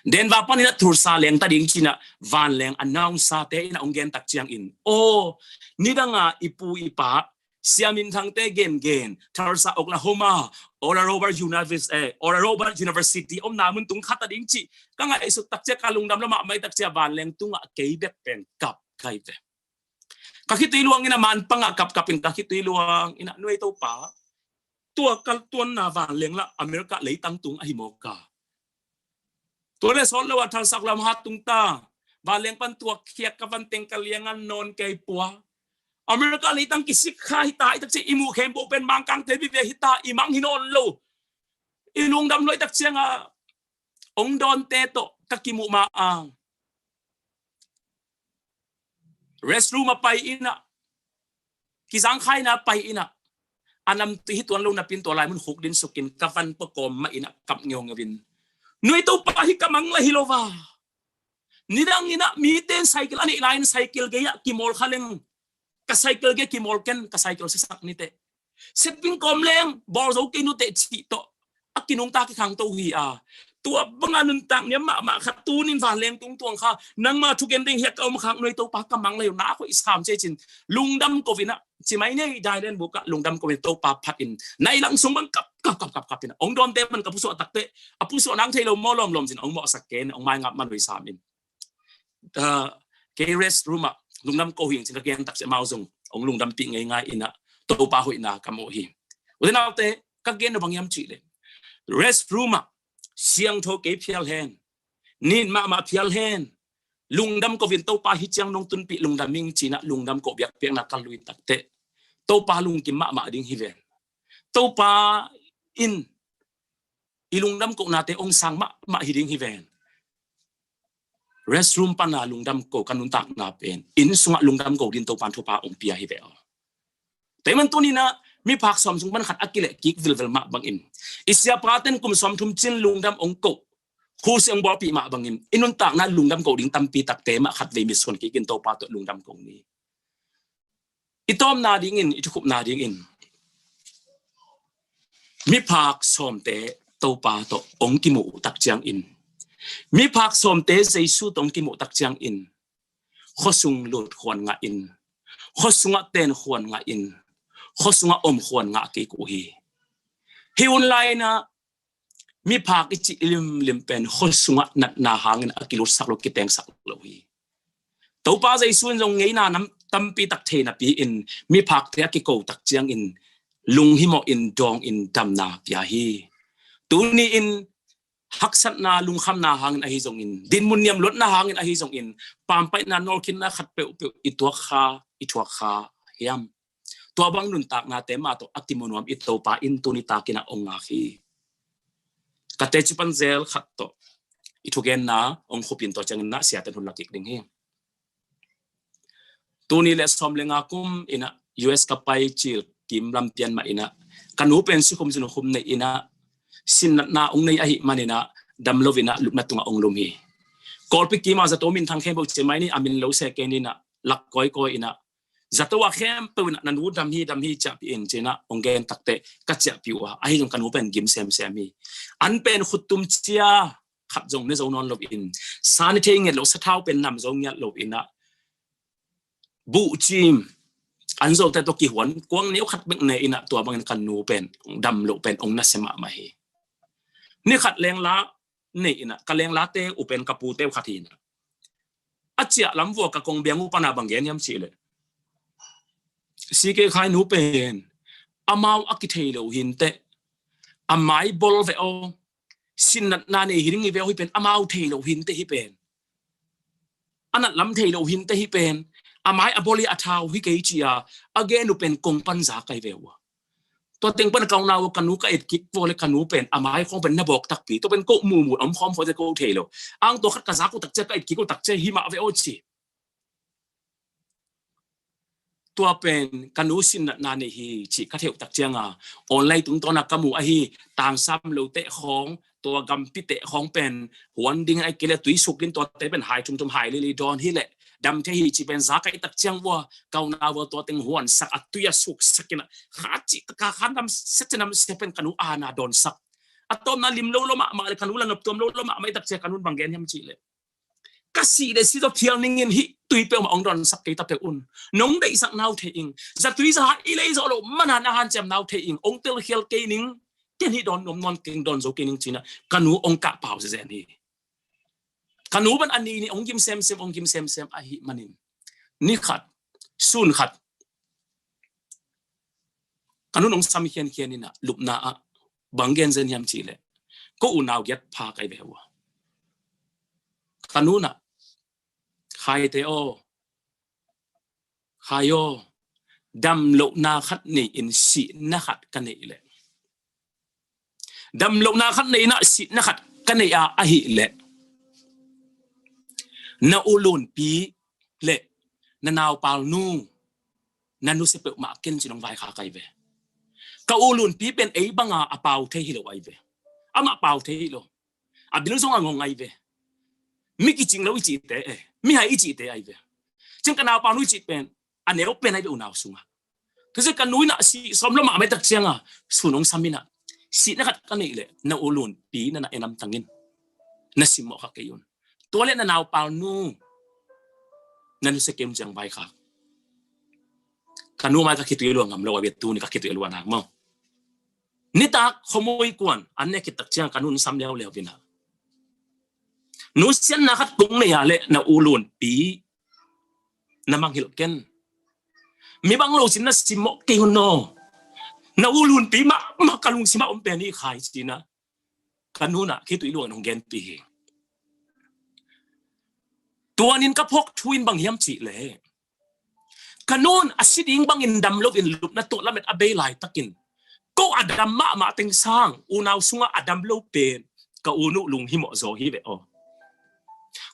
Denver pan in ah Tulsa leng ta ding ci-in ah vanleng announcer te in ah hong gen tak ciangin, aw, nidang a i pu i pa, Sia Min Thang te gengen, Tulsa, Oklahoma, Oral Roberts University, eh, Oral Roberts University omna mun tung khat a ding cih ka ngaihsut tak ciang ka lungdam lua mahmah tak ciang vanleng tungah kei bek pen kap kai ve. Ka khitui luang in ah manpang ah kapkap in ka khitui luang in ah, nuai Topa, tua kal tuanna vanleng lah America leitang tung ahi mawk a, tua le sawt lo a Tulsa, Oklahoma tung ta, vanleng pan tuak khiak ka van teng ka liang a nawn kei pua. America leitang kisik kha hi ta, i tak ciang i muh khempeuh pen Mangkangte vive hi ta, i mang hi nawn lo. I lungdam luai tak ciang a hong dawnte tawh ka kimuh ma a, restroom a pai in ah, kizangkhaina pai in ah, a namtui hi tuan lo napi in tua lai mun khuk din sukin ka van pua kawm mah in ah kap ngeungeu in, nuai Topa, hih ka mang la hi lo va. Nidang in ah mite in cycle a neih lai in cycle gei ah kimawl kha leng, ka cycle gei kimawl ken, ka cycle sisak ni teh. Setping kawm leng bawl zo kei nu teh cih tawh a kinungta kikhangto hi a. Tua banga nuntak niam mahmah khat tuni in vanleng tung tuang kha, nangma thugen ding hiah ka om khak nuai Topa, ka mang la hi lo, na hoih sam ci-in lungdam ko in ah, ci mai nei dai len buk ah lungdam ko in Topa phat in nai lang sung bang kap kap kap kap kap in ah, hong dawnte man ka pusuah tak teh, a pusuah nang thei lo maw lawmlawm ci-in hong mawhsak kei in hong maingap man hoih sam in. Ah, kei restroom ah lungdam ko hi ing ci-in ka gen tak ciang amau zong hong lungdampih ngeingai in ah Topa hoihna ka mu hi. Ute naute, ka gen lo bang hiam cih leh, restroom ah siangtho kei phial hen, nin mahmah phial hen, lungdam ko in Topa hih ciang nong tunpih lungdam ing ci-in ah lungdam ko biakpiakna ka lui tak teh, Topa lungkim mahmah ding hi ven. Topa in i lungdam kohnate hong sang mahmah hi ding hi ven. Restroom pan a lungdam ko ka nuntakna pen, inn sungah lungdam ko din Topa in thupha hong pia hi ve aw. Tua man tuni in ah miphak sawm sung pan khat a kileh kik vilvel mah bangin, i siapaten kum sawmthum cin lungdam ong koh, khusi ong bawlpih mah bangin, i nuntakna lungdam koh ding tampi takte mah khatvei mitsuan kikin Topa tawh lungdam koh ni. I tawpna dingin, i thukhupna dingin, miphak sawmte Topa tawh ong kimuh uh tak ciangin, miphak sawmte Jesu tawh ong kimuh tak ciangin, khuasung lut khuan ngah in, khuasungah ten khuan ngah in, khuasungah om khuan ngah kik uh hi. Hi hun lai-inah miphak i cih limlim pen khuasungah natna hangin a kilutsak lo, kitengsak lo hi. Topa Jesu in zong ngeina nam tampi tak thei napi-in miphakte a kiko tak ciangin lunghimawh in, dawng in, damna pia hi. Tuni-in haksatna, lungkhamna hangin ahi zongin, dinmun niamluatna hangin ahi zongin, pampaihna, nawlkhinna khat peuhpeuh i tuak kha, i thuak kha hiam? Tua bang nuntaknate mah tawh a kimu nuam i Topa in tuni takin ah ong ngak hi. Ka teci pan zel khat tawh i thugenna ong khupin tua ciangin ah siaten hun la kik ding hi. Tuni le sawm le nga kum inah U S ka pai cil kim lam pian mah inah ka nu pen sikhum zin khum nei inah sinnatna ong nei ahih man inah dam lo inah lupna tungah ong lum hi. Kawlpi kim ah zato minthang khempeuh ci mai ni, a min lo se kei ni inah lak kawikawi inah zato ah khempeuh inah na nu dam hi, dam hi, ciahpih in ci inah ong gen takteh ka ciahpih uh a, ahi zong ka nu pen gim semsem hi. An pen khuttum cia khat zong ne zo nawn lo in, sa ne thei ngiat lo, sathau pen nam zo ngiat lo inah buhcim an zote tawh kihuan kuang neu khat bek ne inah tua bangin ka nu pen dam lo pen ong nasia mahmah hi. Ni khat lengla nei inah ka lenglate uh pen ka pute uh khat hi inah a ciah lam vua ka kong biang uh pana bang gen hiam cihleh, C K Khai nu pen amau a kithei lo hinteh, a mai bol ve aw, sinnatna nei hi ding hi ve aw, hi pen amau thei lo hinteh, hi pen a nat lam thei lo hinteh, hi pen a mai a bol hi, a thau hi kei ci-a a gen uh pen kong pan za kai ve uh a. Tua teng pan ka unau ka nu ka et kik vua le ka nu pen a mai khawng pen na bawk takpi, tua pen ko muhmut om khawm khawm te ko thei lo. Ang tua khat ka zak uh tak cia, ka et kik uh tak cia hi mah ve aw ci. Tua pen ka nu sinnatna nei hi cih ka theih uh tak cianga online tungtawna ka mu ahi, tangsam lo teh khawng, tua gampi teh khawng pen huan ding ai kei le tui suk in tuate pen hai thumthum hai lili dawn hileh dam thei hi cih pen za kai tak ciang vua ka unau vua tua teng huansak a tui a suksak inah kha cih taka kha namsia cih namsia pen ka nu ana dawnsak. A tawpna lim lo lo mahmah le ka nu la noptuam lo lo mahmah i tak cia ka nun bang gen hiam cihleh, ka sih le si zaw phial ningin hih tui peuhmah ong dawnsak kei ta peuh un. Nong deihsak nau thei ing. Zatui za ha i lei zawh loh mana na hanciam nau thei ing. Ong telkhial kei ning. Ken hih dawn nuam nawn keng, dawn zo kei ning ci inah ka nu ong kah pau zezen hi. Ka nu ban a ni ni ong gim semsem, ong gim semsem ahih manin ni khat, sun khat ka nun ong sam khiankhian inah lupna ah bang gen zen hiam cihleh, ko unau giat pha kai ve uh a. Ka nu nah, Khaite aw, Khai aw, damlohna khat nei in sihna khat ka neih leh, damlohna khat nei inah sihna khat ka neih a ahih leh, na u Lunpi le na naupalnu na nusia peuhmah ken ci nong vaikhak ai ve. Ka u Lunpi pen ei banga a pau thei hi lo ai ve. Amah pau thei hi lo. A bil zong a ngong ai ve. Mi kicing lo i cihte e, mi hai i cihte ai ve. Ciang ka naupalnu i cih pen a neu pen ai ve unau sungah. Tusia ka nu inah sih sawm lo mahmah i tak cianga sun ong sam inah, sihna khat ka neih leh na u Lunpi na na en amtangin na simmawh kha kei un. Tua le na naupalnu na nusia kei un ciang vaikhak. Ka nu mai ka khitui lua ngam lo a bia tuni ka khitui lua nak maw. Nitak khomui kuan an ne khit tak ciang ka nun sam leuleu inah, nusiatna khat kong nei a le na u Lunpi na mangngilh ken. Mi bang lo cin na simmawh kei un aw. Na u Lunpi mahmah ka lungsimah om pen hi Khai ci inah ka nu nah khitui luang in hong genpih hi. Tuanin ka phawk thu in bang hiam cihleh, ka nun a si ding bangin dam loin lupna tuah lamet a bei laitakin ko a dam mahmah teng sang unau sungah a dam lo pen ka u nu lunghimawh zaw hi ve aw.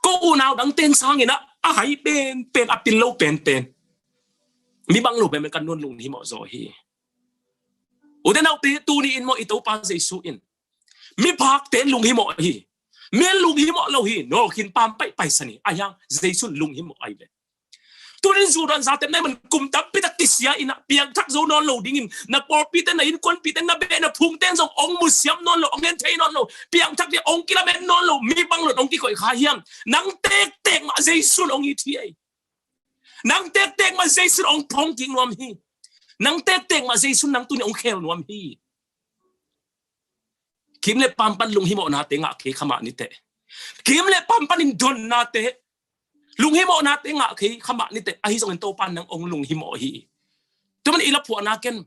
Ko unau dang teng sang inah a hai penpen, a pil lo penpen, mi bang lo penpen ka nun lunghimawh zaw hi. Ute naute, tuni in maw i Topa Jesu in miphakte lunghimawh hi. Mi lunghimawh lo hi. Nawlkhin pam paih paisan hi. Ahi hang Jesu lunghimawh ahi ve. Tunin Judah zate na man kum tampi tak kisia in a piangthak zo nawn lo dingin na pawlpite, na innkuanpite, na beh na phungte zong ong musiam nawn lo, ong en thei nawn lo, piangthak ding ong kilamen nawn lo, mi bang lo ong kikoih kha hiam? Nang tektek mah Jesu ong it hi ei. Nang tektek mah Jesu ong phongkik nuam hi. Nang tektek mah Jesu nang tuni ong khel nuam hi. Kim le pam pan lunghimawhnate ngah kei kha mah ni teh. Kim le pam panin donnate, lunghimawhnate ngah kei kha mah ni teh. Ahi zongin Topa nang ong lunghimawh hi. Tua man i la phuahna ken,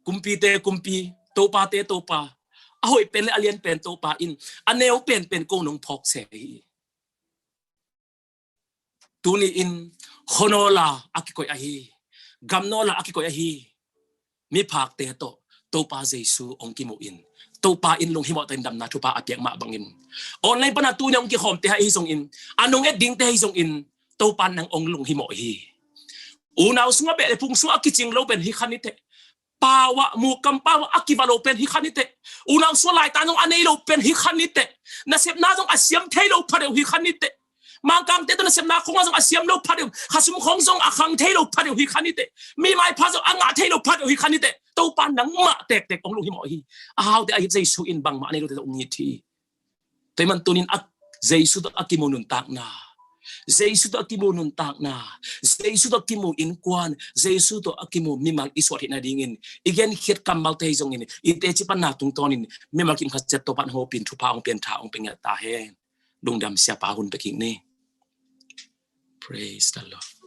kumpite kumpi, topate Topa, a hoih pen le a lian pen Topa in a neu penpen ko nong phawk se hi. Tuni in khuanawla a kikoih ahi, gamnawla a kikoih ahi miphakte tawh Topa Jesu ong kimuh in, Topa in lunghimawh takin damna thupha a piak mah bangin, online pana tuni ong kikhawmte ahi zongin, a nung et dingte ahi zongin, Topa nang ong lunghimawh hi. Unau sungah beh le phung sungah a kicing lo pen hi kha ni teh. Pau ah, mukam pau ah a kiva lo pen hi kha ni teh. Unau sungah laitan zong a nei lo pen hi kha ni teh. Nasepna zong a siam thei lo pha deuh hi kha ni teh. Mangkangte tawh nasepna khong zong a siam lo pha deuh, khasum khong zong a khang thei lo pha deuh hi kha ni teh. Mi maipha zong a ngah thei lo pha deuh hi kha ni teh. Topa nangmah tektek ong lunghimawh hi. A haute a it Jesu in bangmah a nei lote zong ong it hi. Tua man tunin a Jesu tawh a kimu nuntakna, Jesu tawh a kimu nuntakna, Jesu tawh a kimu innkuan, Jesu tawh a kimu mimal i suah theihna dingin i genkhiat kammalte hi zongin, i teci panna tungtawnin mimal kim khat ciat Topa in hopin thupha ong pian, tha ong pia ngiat ta hen. Lungdam, Siapa hun pia kik ni. Praise the Lord.